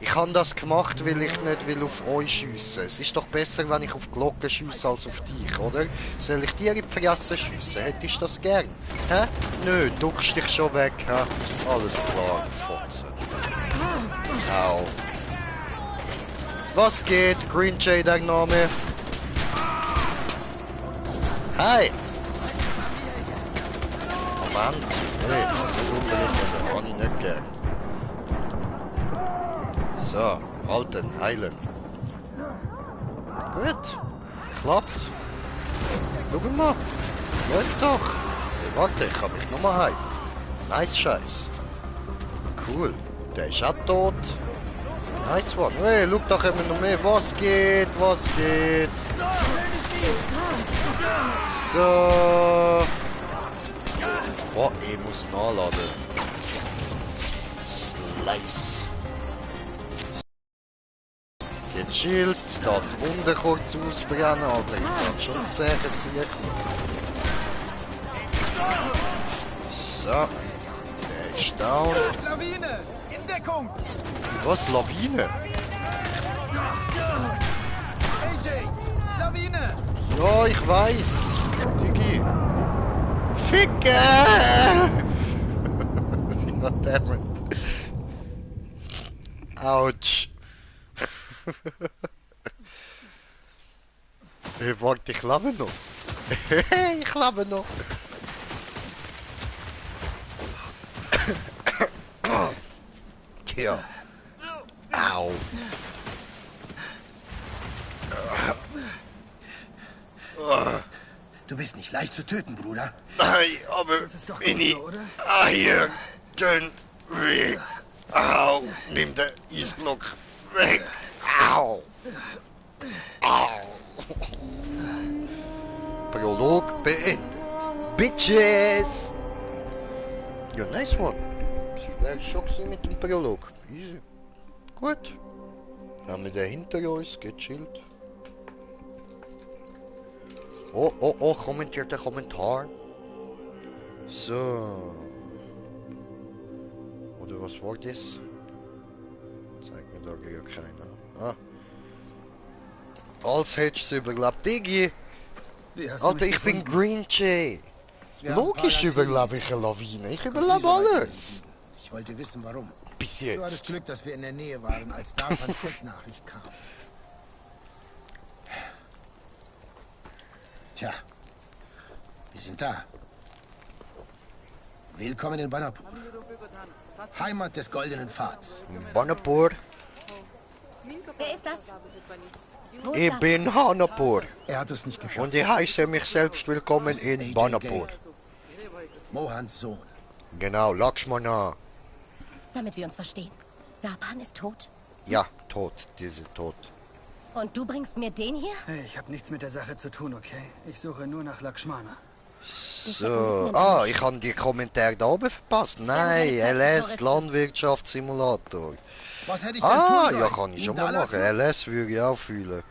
Ich habe das gemacht, weil ich nicht will auf euch schiessen. Es ist doch besser, wenn ich auf Glocken schiesse als auf dich, oder? Soll ich dir in die Fresse schiessen? Hättest du das gern? Hä? Nö, duckst dich schon weg, hä? Alles klar, Fotze. Au. Was geht? Green Jay, der Name. Hi! Moment, hey, das kann ich nicht gern. So, halten, heilen. Gut, klappt. Schau mal, läuft doch. Hey, warte, ich kann mich nochmal heilen. Nice Scheiß. Cool, der ist auch tot. Nice one. Hey, schau doch immer noch mehr. Was geht, was geht? So. Boah, ich muss nachladen. Slice. Gechillt, da die Wunde kurz ausbrennen, Alter. Ich kann schon sehr sicher. So. Der ist down. Lawine! In Deckung! Was? Lawine? AJ! Lawine! Ja, ich weiß. Digi. Ficke! Goddammit. Autsch. Hey, warte, ich lebe noch. Ich lebe noch. Tja. Au. Du bist nicht leicht zu töten, Bruder. Nein, aber meine Eier tun weh. Au, nimm den Eisblock weg. Au. Au. Prolog beendet. Bitches! Ja, nice one. Das wäre schon gewesen mit dem Prolog. Easy. Gut. Haben wir den hinter uns, gechillt. Oh, oh, oh, kommentiert der Kommentar. So. Oder was war das? Zeigt mir da gar keiner. Ah. Als hättest du überlebt. Diggi! Alter, ich bin Green Jay. Logisch überlebe ich eine Lawine. Ich überlebe alles. Ich wollte wissen, warum. Bis Du hattest jetzt. Glück, dass wir in der Nähe waren, als Darpans Nachricht kam. Tja, wir sind da. Willkommen in Banapur. Heimat des goldenen Pfads. Banapur. Wer ist das? Wo Ich ist bin Hanapur. Er hat es nicht geschafft. Und ich heiße mich selbst willkommen in Banapur. Mohans Sohn. Genau, Lakshmana. Damit wir uns verstehen. Darpan ist tot? Ja, tot. Diese tot. Und du bringst mir den hier? Hey, ich habe nichts mit der Sache zu tun, okay? Ich suche nur nach Lakshmana. So. Ah, ich habe die Kommentare da oben verpasst. Nein, LS Landwirtschaftssimulator. Was hätte ich denn Ah, tun ja, sollen? kann ich Ihn schon mal da machen. lassen? LS würde ich auch fühlen.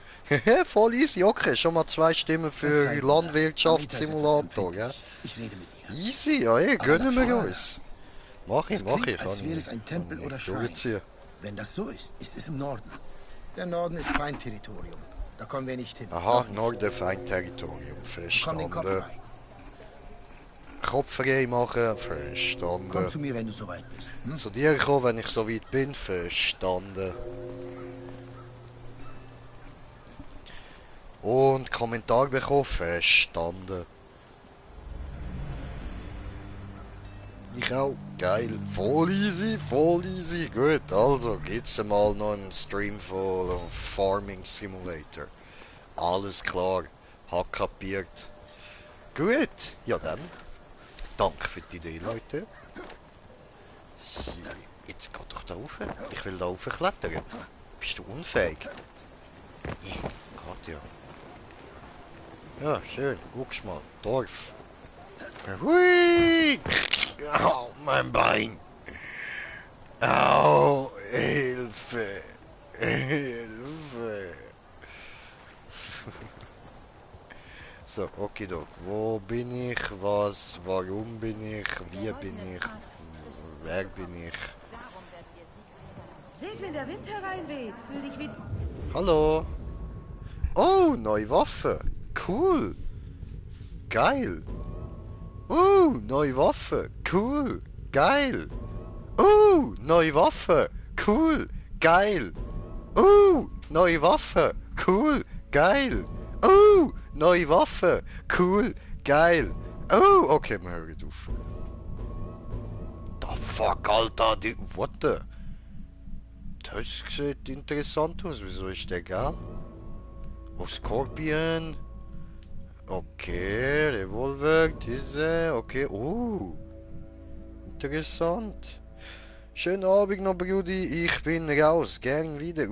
Voll easy, okay. Schon mal 2 Stimmen für Anita ist Landwirtschaftssimulator, etwas gell? Ich rede mit ihr. Easy, ja, ey, gönnen wir Lakshmana. uns. Mach ich, Es mach klingt, ich. als wäre es ein Tempel oder Schrein. Durchziehen. Wenn das so ist, ist es im Norden. Der Norden ist Feindterritorium. Da kommen wir nicht hin. Aha, Noch nicht. Norden Feindterritorium, Komm den Kopf verstanden. frei. Kopf frei machen, Komm verstanden. zu mir, wenn du soweit bist. Hm? Zu dir kommen, wenn ich so weit bin, verstanden. Und Kommentar bekommen, verstanden. Ich auch. Geil. Voll easy. Gut, also geht's mal noch einen Stream voll auf Farming Simulator. Alles klar. Hat kapiert. Gut. Ja dann. Danke für die Idee, Leute. So, jetzt geht doch da rauf. Ich will da rauf klettern. Bist du unfähig? Geht ja. Ja, schön. Guck's mal. Dorf. Hui! Au, mein Bein! Au, Hilfe! Hilfe! So, okay, Doc. Wo bin ich? Was? Warum bin ich? Wie bin ich? Wer bin ich? Seht, wenn der Wind hereinweht, fühl dich wie... Hallo! Oh, neue Waffe! Cool! Geil! Neue Waffe! Cool! Geil! Neue Waffe! Cool! Geil! Neue Waffe! Cool! Geil! Neue Waffe! Cool! Geil! Okay, wir hören auf. The fuck, Alter! What the? Das sieht interessant aus. Wieso ist der geil? Oh, Scorpion. Okay, Revolver, diese, okay, interessant. Schönen Abend noch, Brudi, ich bin raus, gern wieder.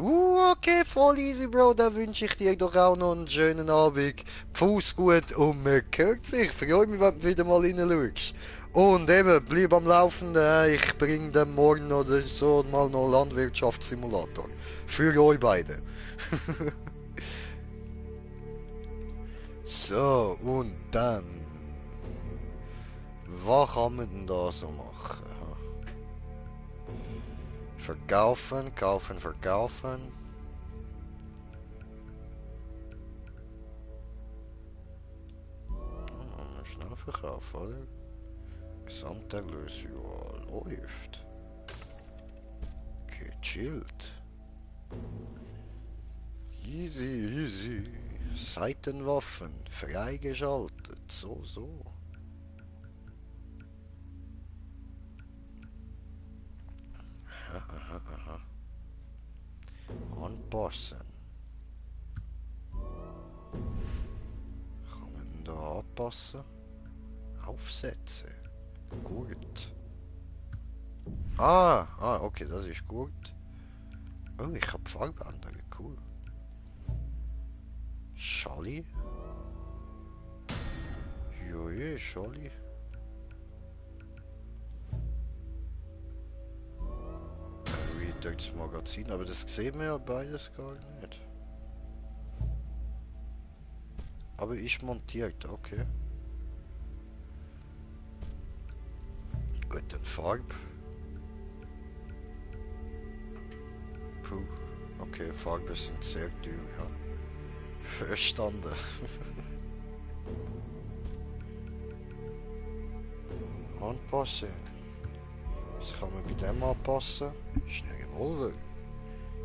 Okay, voll easy, Bro, da wünsche ich dir doch auch noch einen schönen Abend. Fuß gut und man hört sich, freue mich, wenn du wieder mal reinschaust. Und eben, bleib am Laufenden, ich bringe dann morgen oder so mal noch Landwirtschaftssimulator. Für euch beide. So, und dann... Was kann man denn da so machen? Verkaufen, kaufen, verkaufen. Schnell verkaufen, oder? Gesamterlös, ja, läuft. Gechillt. Easy. Seitenwaffen freigeschaltet. So. Aha. Anpassen. Kann man da anpassen? Aufsetzen. Gut. Okay, das ist gut. Oh, ich habe Farbe ändern. Cool. Schalli. Joje, Scholli. Wieder das Magazin, aber das sehen wir ja beides gar nicht. Aber ist montiert, okay. Gut, dann Farbe. Puh, okay, Farben sind sehr teuer, ja. Verstanden. Anpassen. Was kann man bei dem anpassen? Ist ein Revolver.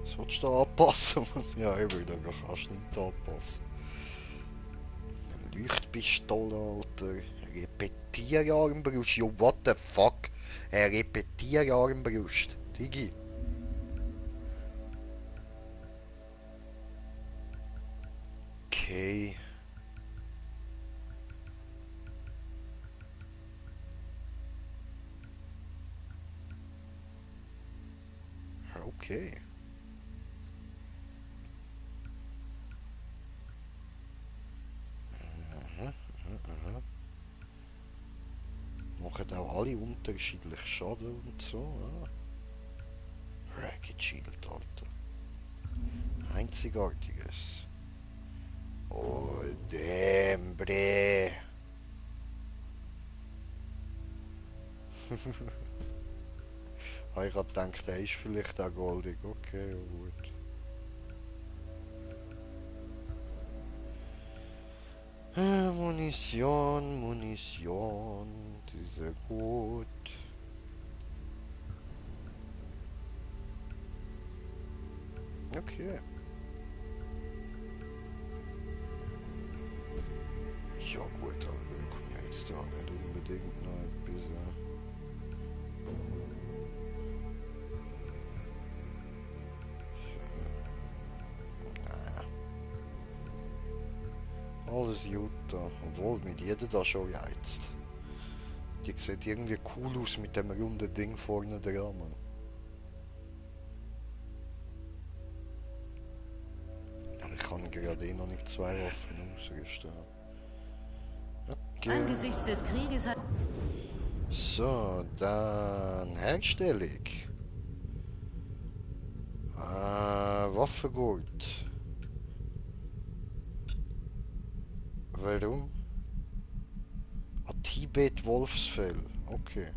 Was willst du da anpassen? Ja, eben, da kannst du nicht anpassen. Eine Leuchtpistole, Alter. Repetierarmbrust. Jo, what the fuck? Eine Repetierarmbrust. Digi. Okay. Okay. Machen auch alle unterschiedlich Schaden und so. Ja. Ragged Shield, Alter. Einzigartiges. Oh, damn, bre. Ich habe gedacht, der ist vielleicht auch goldig. Okay, gut. Munition, diese gut. Okay. Ja gut, aber wir können jetzt da nicht unbedingt noch etwas. Alles gut da. Obwohl, mit jeder da schon jetzt. Die sieht irgendwie cool aus mit dem runden Ding vorne dran, Mann. Aber ich kann gerade noch nicht zwei Waffen ausrüsten. Okay. Angesichts des Krieges hat... So, dann Herstellung. Waffengurt. Warum? Tibet Wolfsfell. Okay.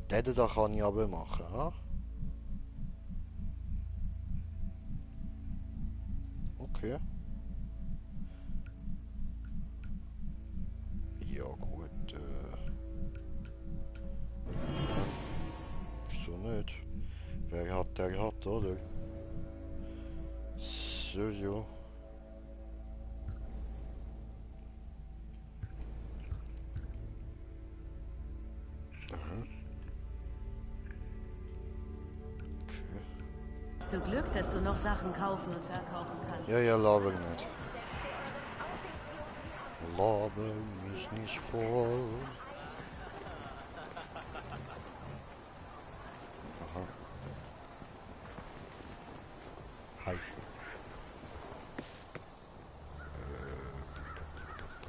Den da kann ich aber machen, ha? Okay. Ja gut, so nicht. Wer hat, der hat, oder? So, ja. Hast du Glück, dass du noch Sachen kaufen und verkaufen kannst? Ja, laber nicht. Laber mich nicht voll. Aha. Hi.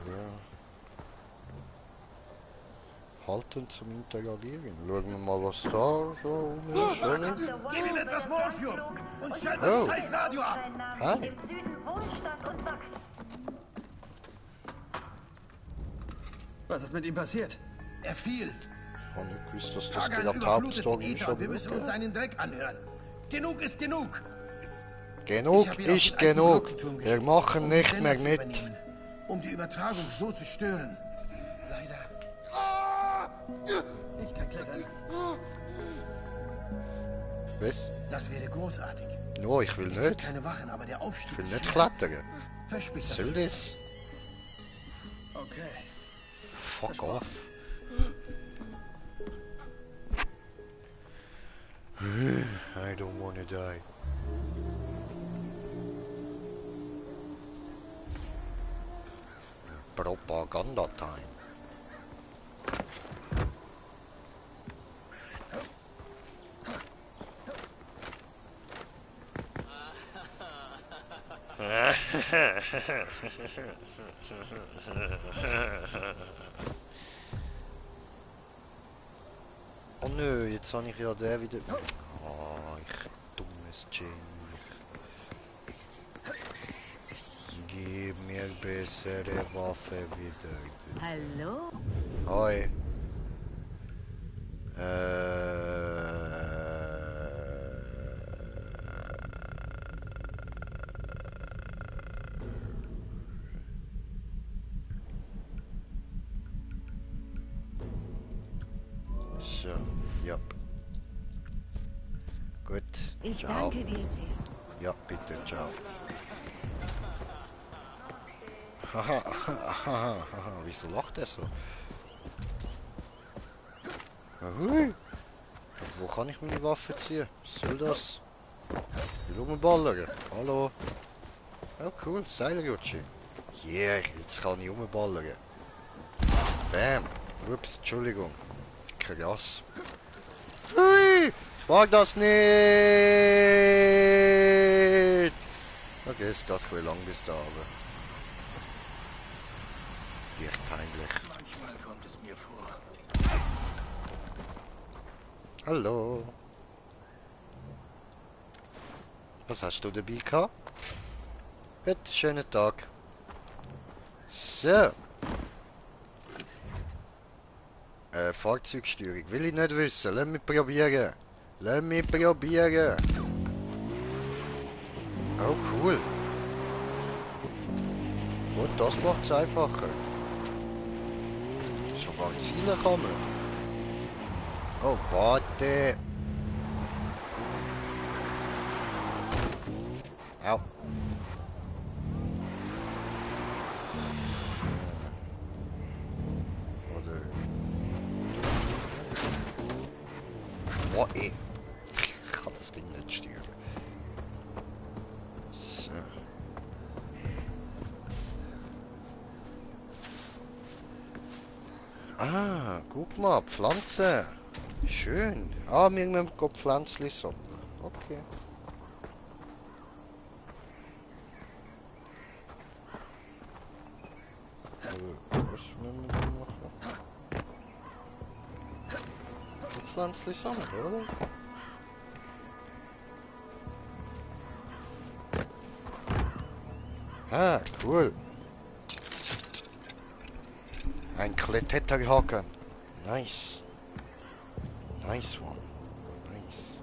Ja. Halten zum Interagieren. Schauen wir mal, was da so ist, oder? Gib ihm etwas Morphium und schalt Oh. das scheiß Radio ab! Hä? Was ist mit ihm passiert? Er fiel. Ich habe nicht gewusst, dass das Kagan gerade die überflutet Hauptstory den ist. Äther und Aber wir müssen uns okay. seinen Dreck anhören. Genug ist genug. Genug Ich hab ihn auf ist den alten genug. Glockenturm Wir geschickt, machen um nicht den mehr Sender zu mit. übernehmen, um die Übertragung so zu stören. Leider. Ich kann klettern. Was? Das wäre großartig. No, ich will Es gibt nicht. keine Wachen, aber der Aufstieg Ich will ist nicht schwer. klettern. Versprich Was das. soll das? Okay. Fuck off. I don't wanna die. Propaganda time. Oh nö, jetzt habe ich ja den wieder... Oh, ich dummes Genie. Gib mir bessere Waffe wieder. Hallo? Hoi. So, ja. Gut. Ich Ciao. danke dir sehr. Ja, bitte, ciao. Haha, haha, wieso lacht er so? Hui. Wo kann ich meine Waffe ziehen? Was soll das? Ich will rumballern. Hallo? Oh cool, Seilrutsche. Yeah, jetzt kann ich rumballern. Bam. Ups, Entschuldigung. Krass. Hui! Ich mag das nicht! Okay, es geht ein bisschen lang bis da, aber... Echt peinlich. Manchmal kommt es mir vor. Hallo. Was hast du dabei gehabt? Bitte, schönen Tag. So. Fahrzeugsteuerung. Will ich nicht wissen. Lass mich probieren. Lass mich probieren. Oh, cool. Gut, das macht es einfacher. Sogar Ziele kann man. Oh, warte. Au. Oder... Boah, ey. Ich kann das Ding nicht steuern. So. Ah, guck mal, Pflanze. Schön. Ah, wir müssen Pflänzchen sammeln. Okay. Was müssen wir denn machen? Pflänzchen sammeln, oder? Ah, cool. Ein Kletterhaken. Nice. Nice one. Nice.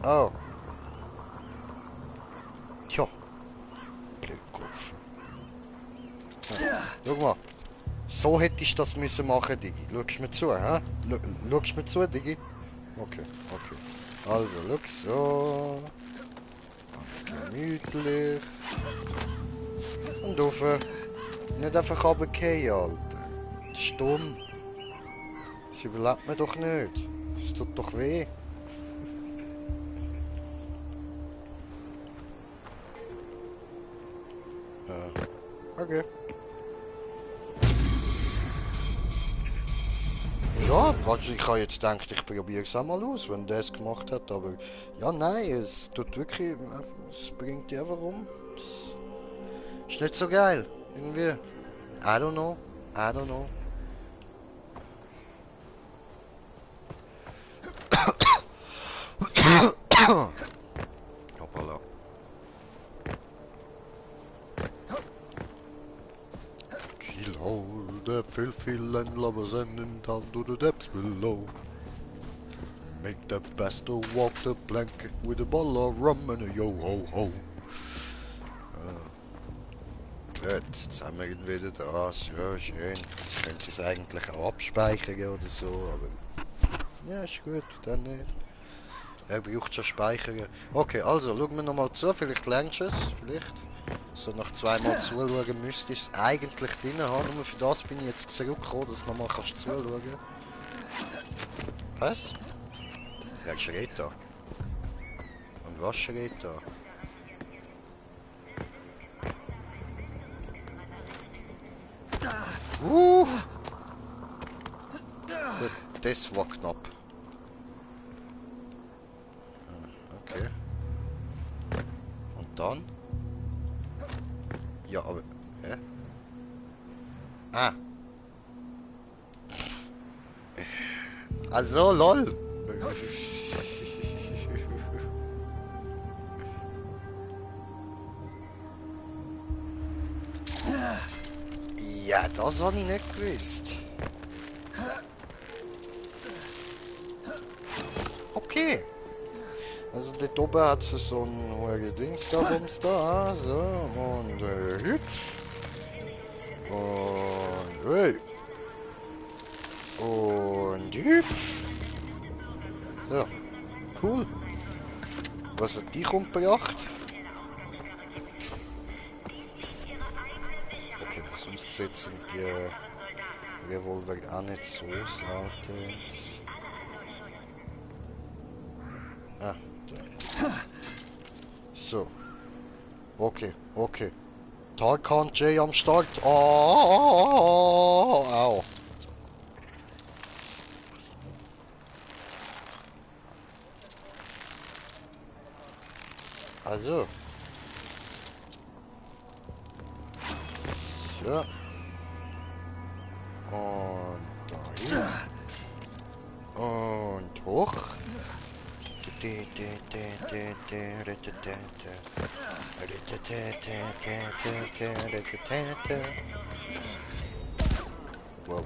Oh. Tja. Blödkopf. Ja. Schau mal. So hätte ich das müssen machen, Digi. Schaust mir zu, hä? Schaust mir zu, Digi? Okay, okay. Also, schau so. Ganz gemütlich. Und rauf. Nicht einfach runterfallen, Alter. Das ist dumm. Das überlebt man doch nicht. Das tut doch weh. Okay. Ja, ich habe jetzt gedacht, ich probiere es auch mal aus, wenn der es gemacht hat, aber ja, nein, es tut wirklich, es bringt dich einfach um. Es ist nicht so geil, irgendwie. I don't know, I don't know. Hoppala. Kill all the filthy landlubbers and down to the depths below. Make the bastard walk the plank with a bottle of rum and a yo-ho-ho. Gut, jetzt haben wir wieder das. Ja, schön. Ich könnte es eigentlich auch abspeichern oder so, aber... Ja, ist gut, dann nicht. Er braucht schon Speichern. Okay, also, schauen wir nochmal zu. Vielleicht lernst du es. Vielleicht. So nach zweimal zuschauen müsste ich es eigentlich drin haben. Nur für das bin ich jetzt zurückgekommen, dass du nochmal kannst zuschauen. Was? Wer schreit da? Und was schreit da? Gut, das war knapp. Okay. Und dann? Ja, aber... Hä? Ah. Also, lol. Ja, das habe ich nicht gewusst. Okay. Also dort oben hat sie so ein hohes Dings da, Bums da, so, und hüpf. Und hey. Und hüpf. So, cool. Was hat dich umgebracht? Okay, sonst sind die Revolver auch nicht so selten. Ah, da. So. Okay, okay. Tarkan J am Start. Oh, au. Also. So. Und dahin. Und hoch. Wow.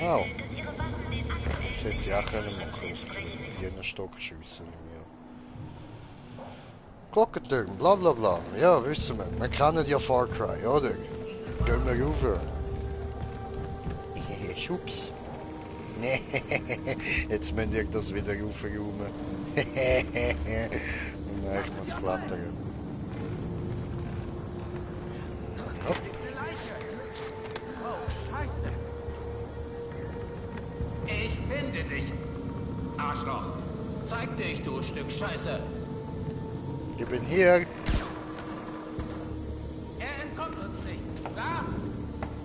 Oh. Ich hätte ja auch können machen, jeden Stock schiessen. Ja. Glockentürm, bla bla bla. Ja, wissen wir. Wir kennen ja Far Cry, oder? Gehen wir rüber. Schups. Nee, jetzt müsst ihr das wieder raufräumen. Und ich muss klettern. Hopp. Ich finde dich, Arschloch. Zeig dich, du Stück Scheiße. Ich bin hier. Er entkommt uns nicht, klar?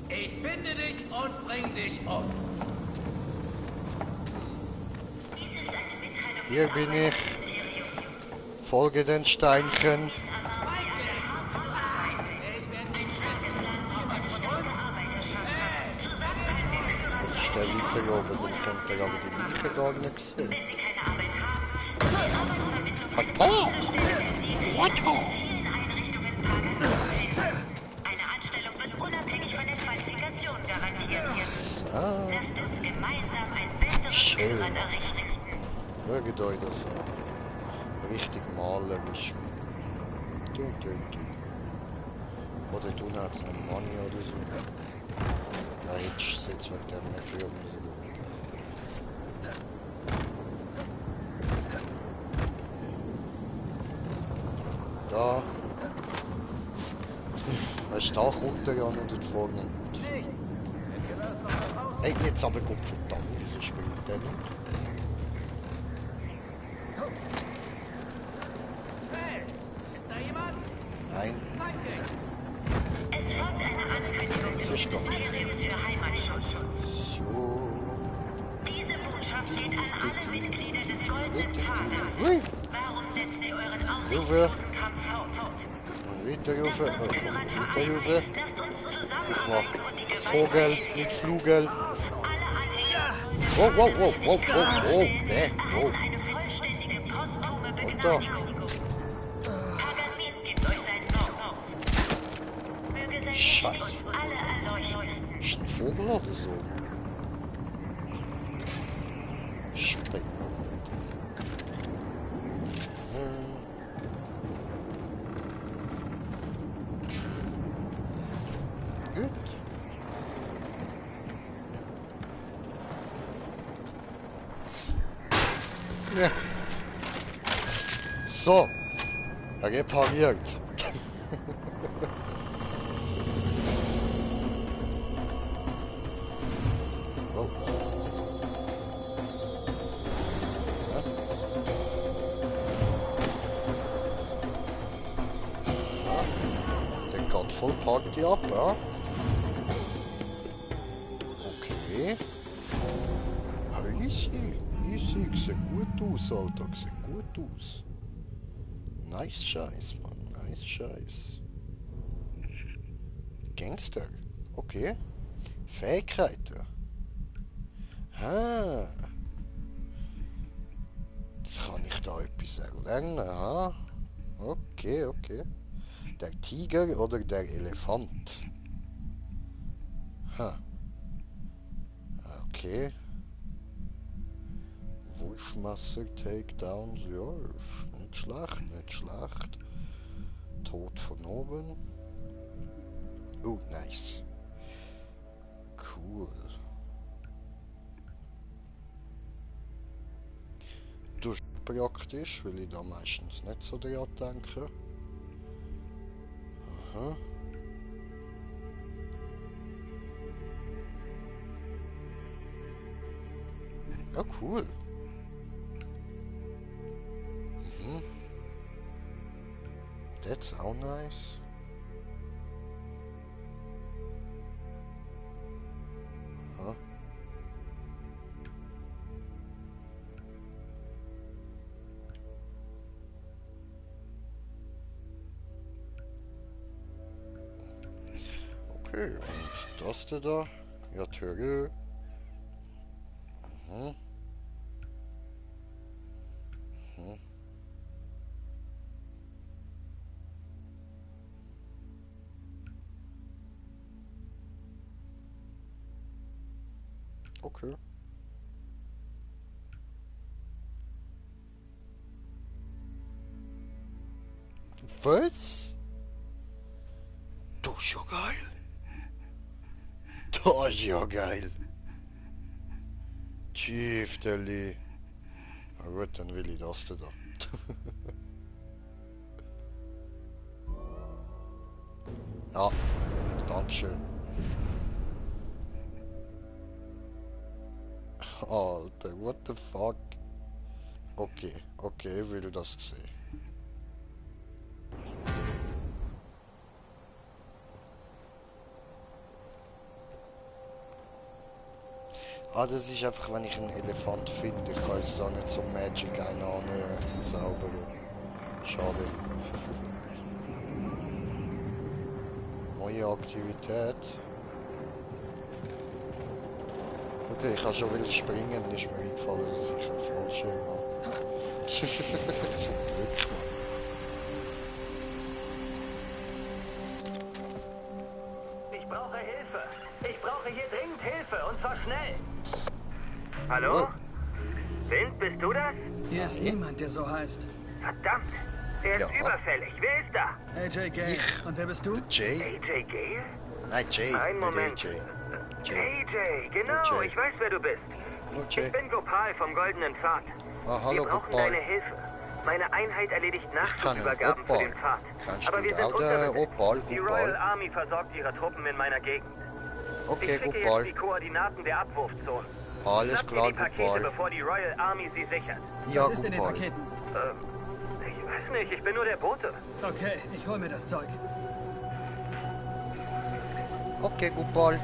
Ich finde dich und bring dich um. Hier bin ich. Folge den Steinchen. Ich stehe weiter oben, dann könnt ihr aber die Leiche gar nicht sehen. What? Eine Anstellung wird unabhängig von der Qualifikation garantiert. Lasst uns gemeinsam ein besseres Irland errichten. Schaut euch das an. Richtig malerisch. Oder du hast einen Money oder so. Da hättest du jetzt wegen dem nicht für müssen. Da. Weißt du, da kommt er ja nicht dort vorne nicht. Ey, jetzt aber Gott verdammt, wieso spielt der nicht? Nein. Es ist doch. So. Diese Botschaft geht an alle Mitglieder des Goldenen Vaters. Warum setzt ihr euren aussichtslosen Kampf fort? Weiter rauf. Weiter rauf. Guck mal. Vogel, nicht Flugel. Wow, wow, wow, wow, wow, wow. Nee, wow. Eine vollständige posthume Begnadigung. Pergamin gibt euch sein No-No. Möge sein Scheiße. Licht uns alle erleuchten. Ist ein Vogel oder so? Spinner. Gut. Ja. So. Repariert. Oh. Ja. Ja. Der geht voll Party ab, ja. Okay. Zeug sieht gut aus, Alter. Sieht gut aus. Nice Scheiß, Mann. Nice Scheiß. Gangster. Okay. Fähigkeiten. Ah. Jetzt kann ich da etwas erlernen. Ah. Okay, okay. Der Tiger oder der Elefant? Ha. Okay. Wurfmesser, Takedowns, ja, nicht schlecht, nicht schlecht. Tod von oben. Oh, nice. Cool. Das ist praktisch, weil ich da meistens nicht so dran denke. Aha. Ja, cool. Mhm. That's auch nice. Aha. Okay, und das da? Ja, Türe. Mhm. Mhm. Okay. Was? Das ist ja geil. Das ist ja geil. Tschüfteli. Na gut, dann will ich das da. Ja, dankeschön. Alter, what the fuck? Okay, okay, ich will das sehen. Ah, das ist einfach, wenn ich einen Elefant finde. Ich kann jetzt da nicht so Magic einen zaubern. Schade. Neue Aktivität. Okay, ich kann schon wieder springen, dann ist mir eingefallen, dass ich einen Fallschirm habe. Zum Glück, Mann. Ich brauche Hilfe. Ich brauche hier dringend Hilfe, und zwar schnell. Hallo? Wind, bist du das? Hier ist niemand, der so heißt. Verdammt! Er ist überfällig. Wer ist da? AJ Gale. Und wer bist du? Jay? AJ Gale? Nein, Jay. Ein Moment. AJ. AJ, genau, Jay. ich weiß, wer du bist. Ich bin Gopal vom Goldenen Pfad. Ah, hallo, wir brauchen Gopal. deine Hilfe. Meine Einheit erledigt Nachschubübergaben für den Pfad. Kannst Aber du wir sind auch der unterbesetzt. Opal, Die Gopal? Royal Army versorgt ihre Truppen in meiner Gegend. Okay, ich schicke Gopal. jetzt die Koordinaten der Abwurfzonen. Alles Schnappt klar, ihr die Pakete, Gopal. bevor die Royal Army sie sichert. Ja, Was ist in den Gopal. Paketen? Ich weiß nicht, ich bin nur der Bote. Okay, ich hol mir das Zeug. Okay, Gopal.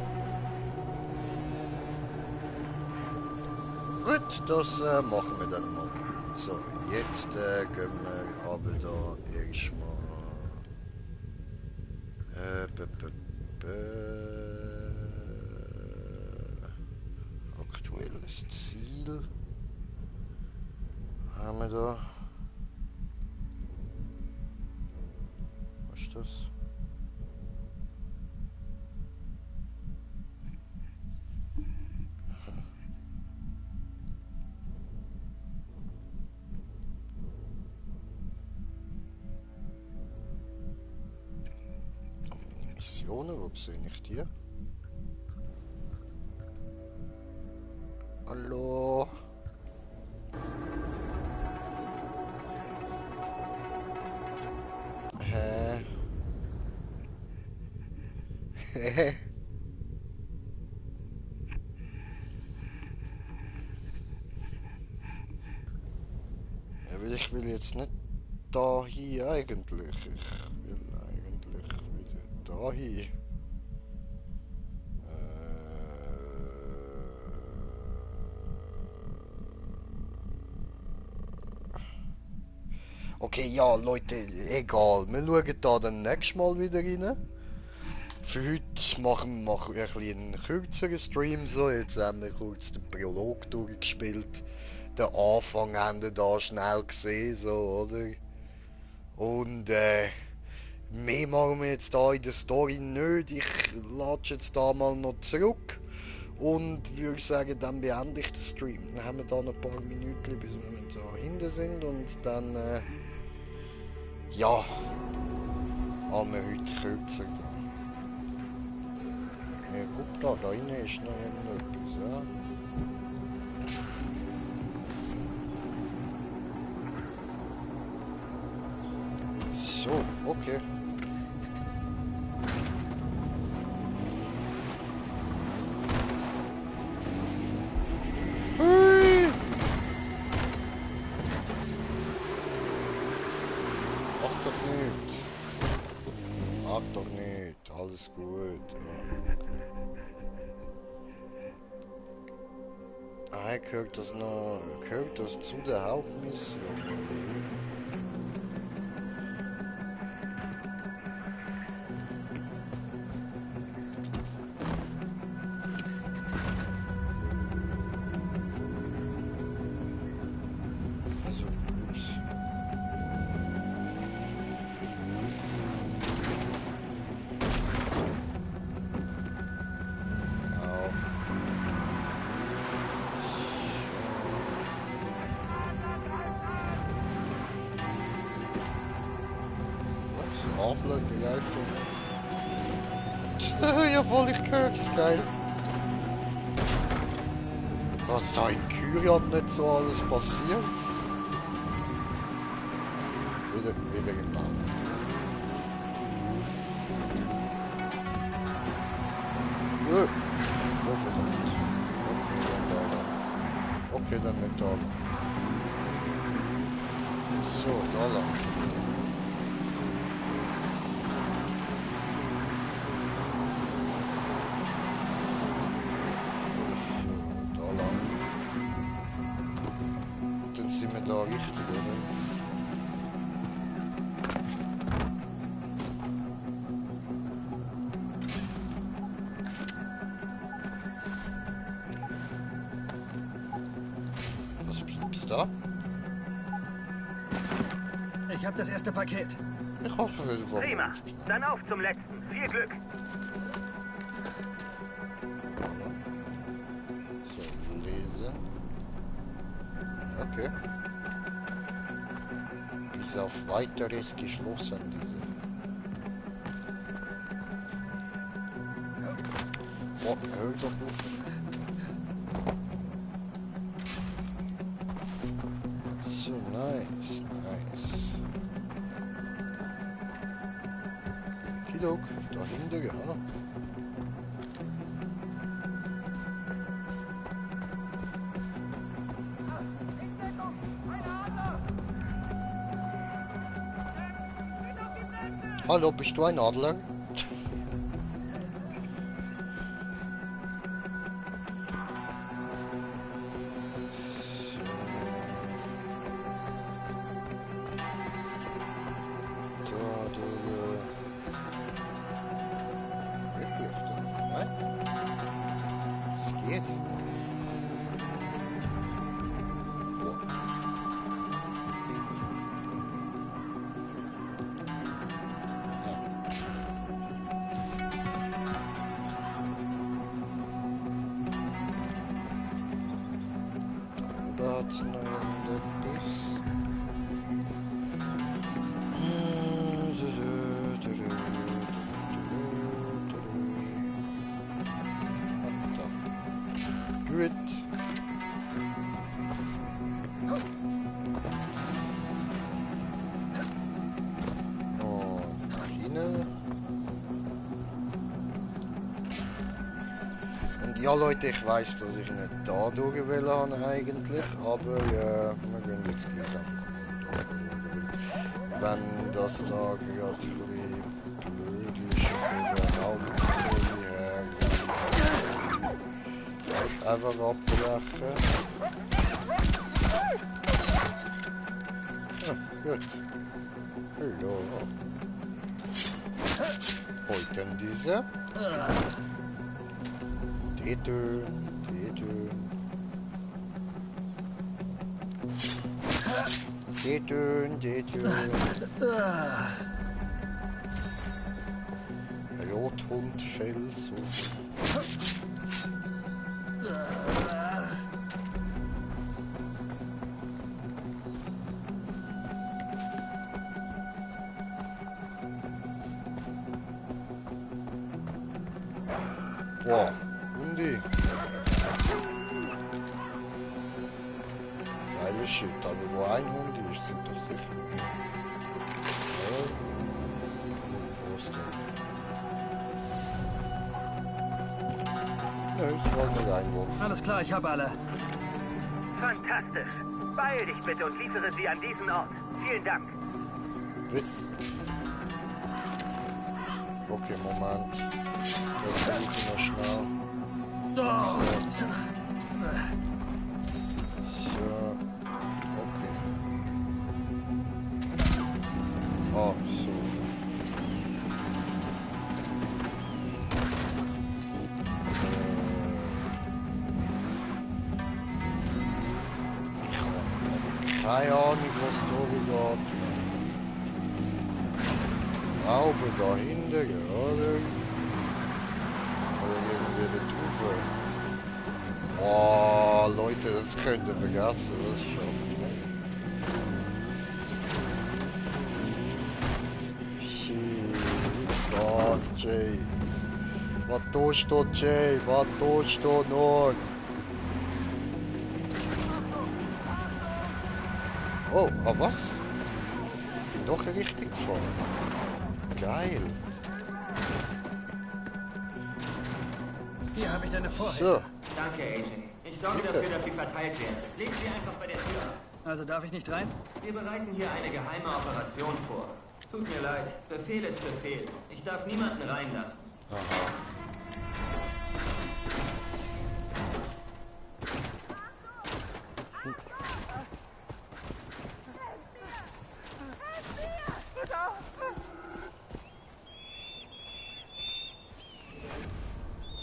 Gut, das machen wir dann mal. So, jetzt gehen wir aber da erstmal. Aktuelles Ziel. Haben wir da. Was ist das? Missionen, wo sehe ich die? Hallo? Hä? Hä? Ja, weil ich will jetzt nicht da hier eigentlich. Ich will eigentlich wieder da hier. Okay, ja, Leute, egal. Wir schauen da dann nächstes Mal wieder rein. Für heute machen wir ein bisschen einen kürzeren Stream. So. Jetzt haben wir kurz den Prolog durchgespielt. Den Anfang haben wir da schnell gesehen, so, oder? Und mehr machen wir jetzt da in der Story nicht. Ich latsche jetzt da mal noch zurück. Und würde sagen, dann beende ich den Stream. Dann haben wir da noch ein paar Minuten, bis wir da hinten sind. Und dann, ja, haben wir heute kürzer da. Ja, guck da rein ist noch irgendetwas, ja. So, okay. Doch nicht, alles gut. Ja. Gehört das zu der Hauptmission? Jawohl, ich hör's, geil. Was da in Kyriat nicht so alles passiert? Wieder im Land. Nö. Wo verdammt? Okay, dann nicht da. So, da lang. Da richtig, oder? Was bliebst da? Ich habe das erste Paket. Ich hoffe, du warst. Prima. Dann auf zum letzten. Viel Glück. So, lesen. Okay. Bis auf weiteres geschlossen, diese. Oh, hör doch auf. So, nice, nice. Kidok, dahinter, ja. Hallo, bist du ein Adler? Ja Leute, ich weiß, dass ich nicht da durch will eigentlich, aber wir gehen jetzt gleich einfach mal durch. Wenn das da gerade ein bisschen blöd ist, oder auch einfach abbrechen. Ja. Gut. Hallo. Heute diese. Die tun. Rothund, Fels. Wow, Hundi. Geile Shit, aber wo ein Hund ist, sind doch sicher mehr. Ja. Wo ist der? Nö, ich wollte nur reinwurfen. Alles klar, ich habe alle. Fantastisch. Beeil dich bitte und liefere sie an diesen Ort. Vielen Dank. Witz. Okay, Moment. Das versuche ich noch schnell. So. Okay. Oh, so. Keine Ahnung, was da geht. Aber da hinten, gerade. Oder irgendwie da drauf. Oh, Leute, das könnt ihr vergessen, das schaffe ich nicht. Shit, was, Jay? Was tust du, Jay? Was tust du noch? Oh, ah was? Bin doch richtig gefahren. Geil. Hier habe ich deine Vorräte. So. Danke, AJ. Ich sorge dafür, dass sie verteilt werden. Legen sie einfach bei der Tür ab. Also darf ich nicht rein? Wir bereiten hier eine geheime Operation vor. Tut mir leid. Befehl ist Befehl. Ich darf niemanden reinlassen. Aha.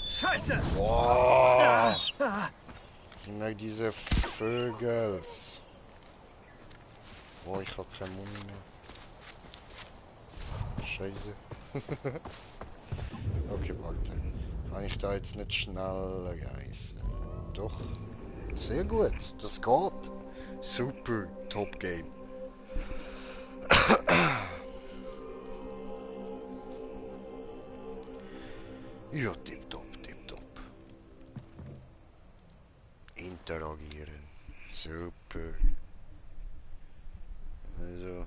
Scheiße! Boah! Immer diese Vögel. Boah, ich hab keinen Mund mehr. Scheiße. Okay, warte. Kann ich da jetzt nicht schneller reißen? Doch. Sehr gut. Das geht. Super. Top Game. Ja, tipptopp, tipptopp. Interagieren. Super. Also.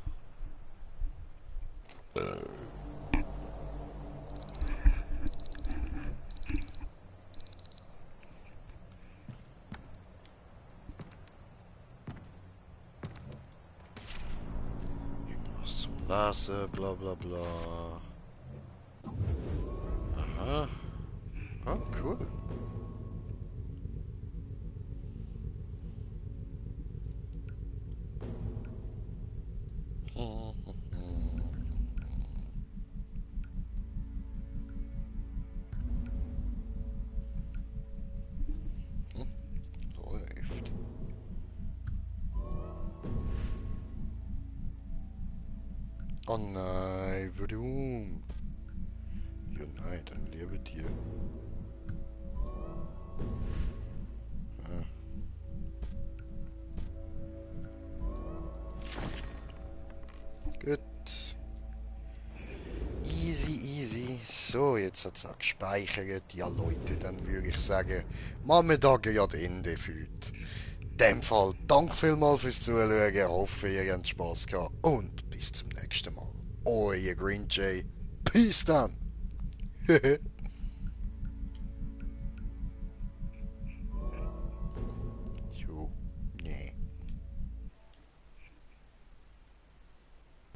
Irgendwas zum Lesen, bla bla bla. Aha. Oh, cool. Läuft. Oh nein, warum? Ja nein, dann lebe dir. Gut. Easy, easy. So, jetzt hat es auch gespeichert. Ja Leute, dann würde ich sagen, machen wir da gerade Ende für heute. In dem Fall, danke vielmals fürs Zuschauen. Ich hoffe, ihr habt Spass gehabt. Und bis zum nächsten Mal. Euer Green Jay. Peace dann.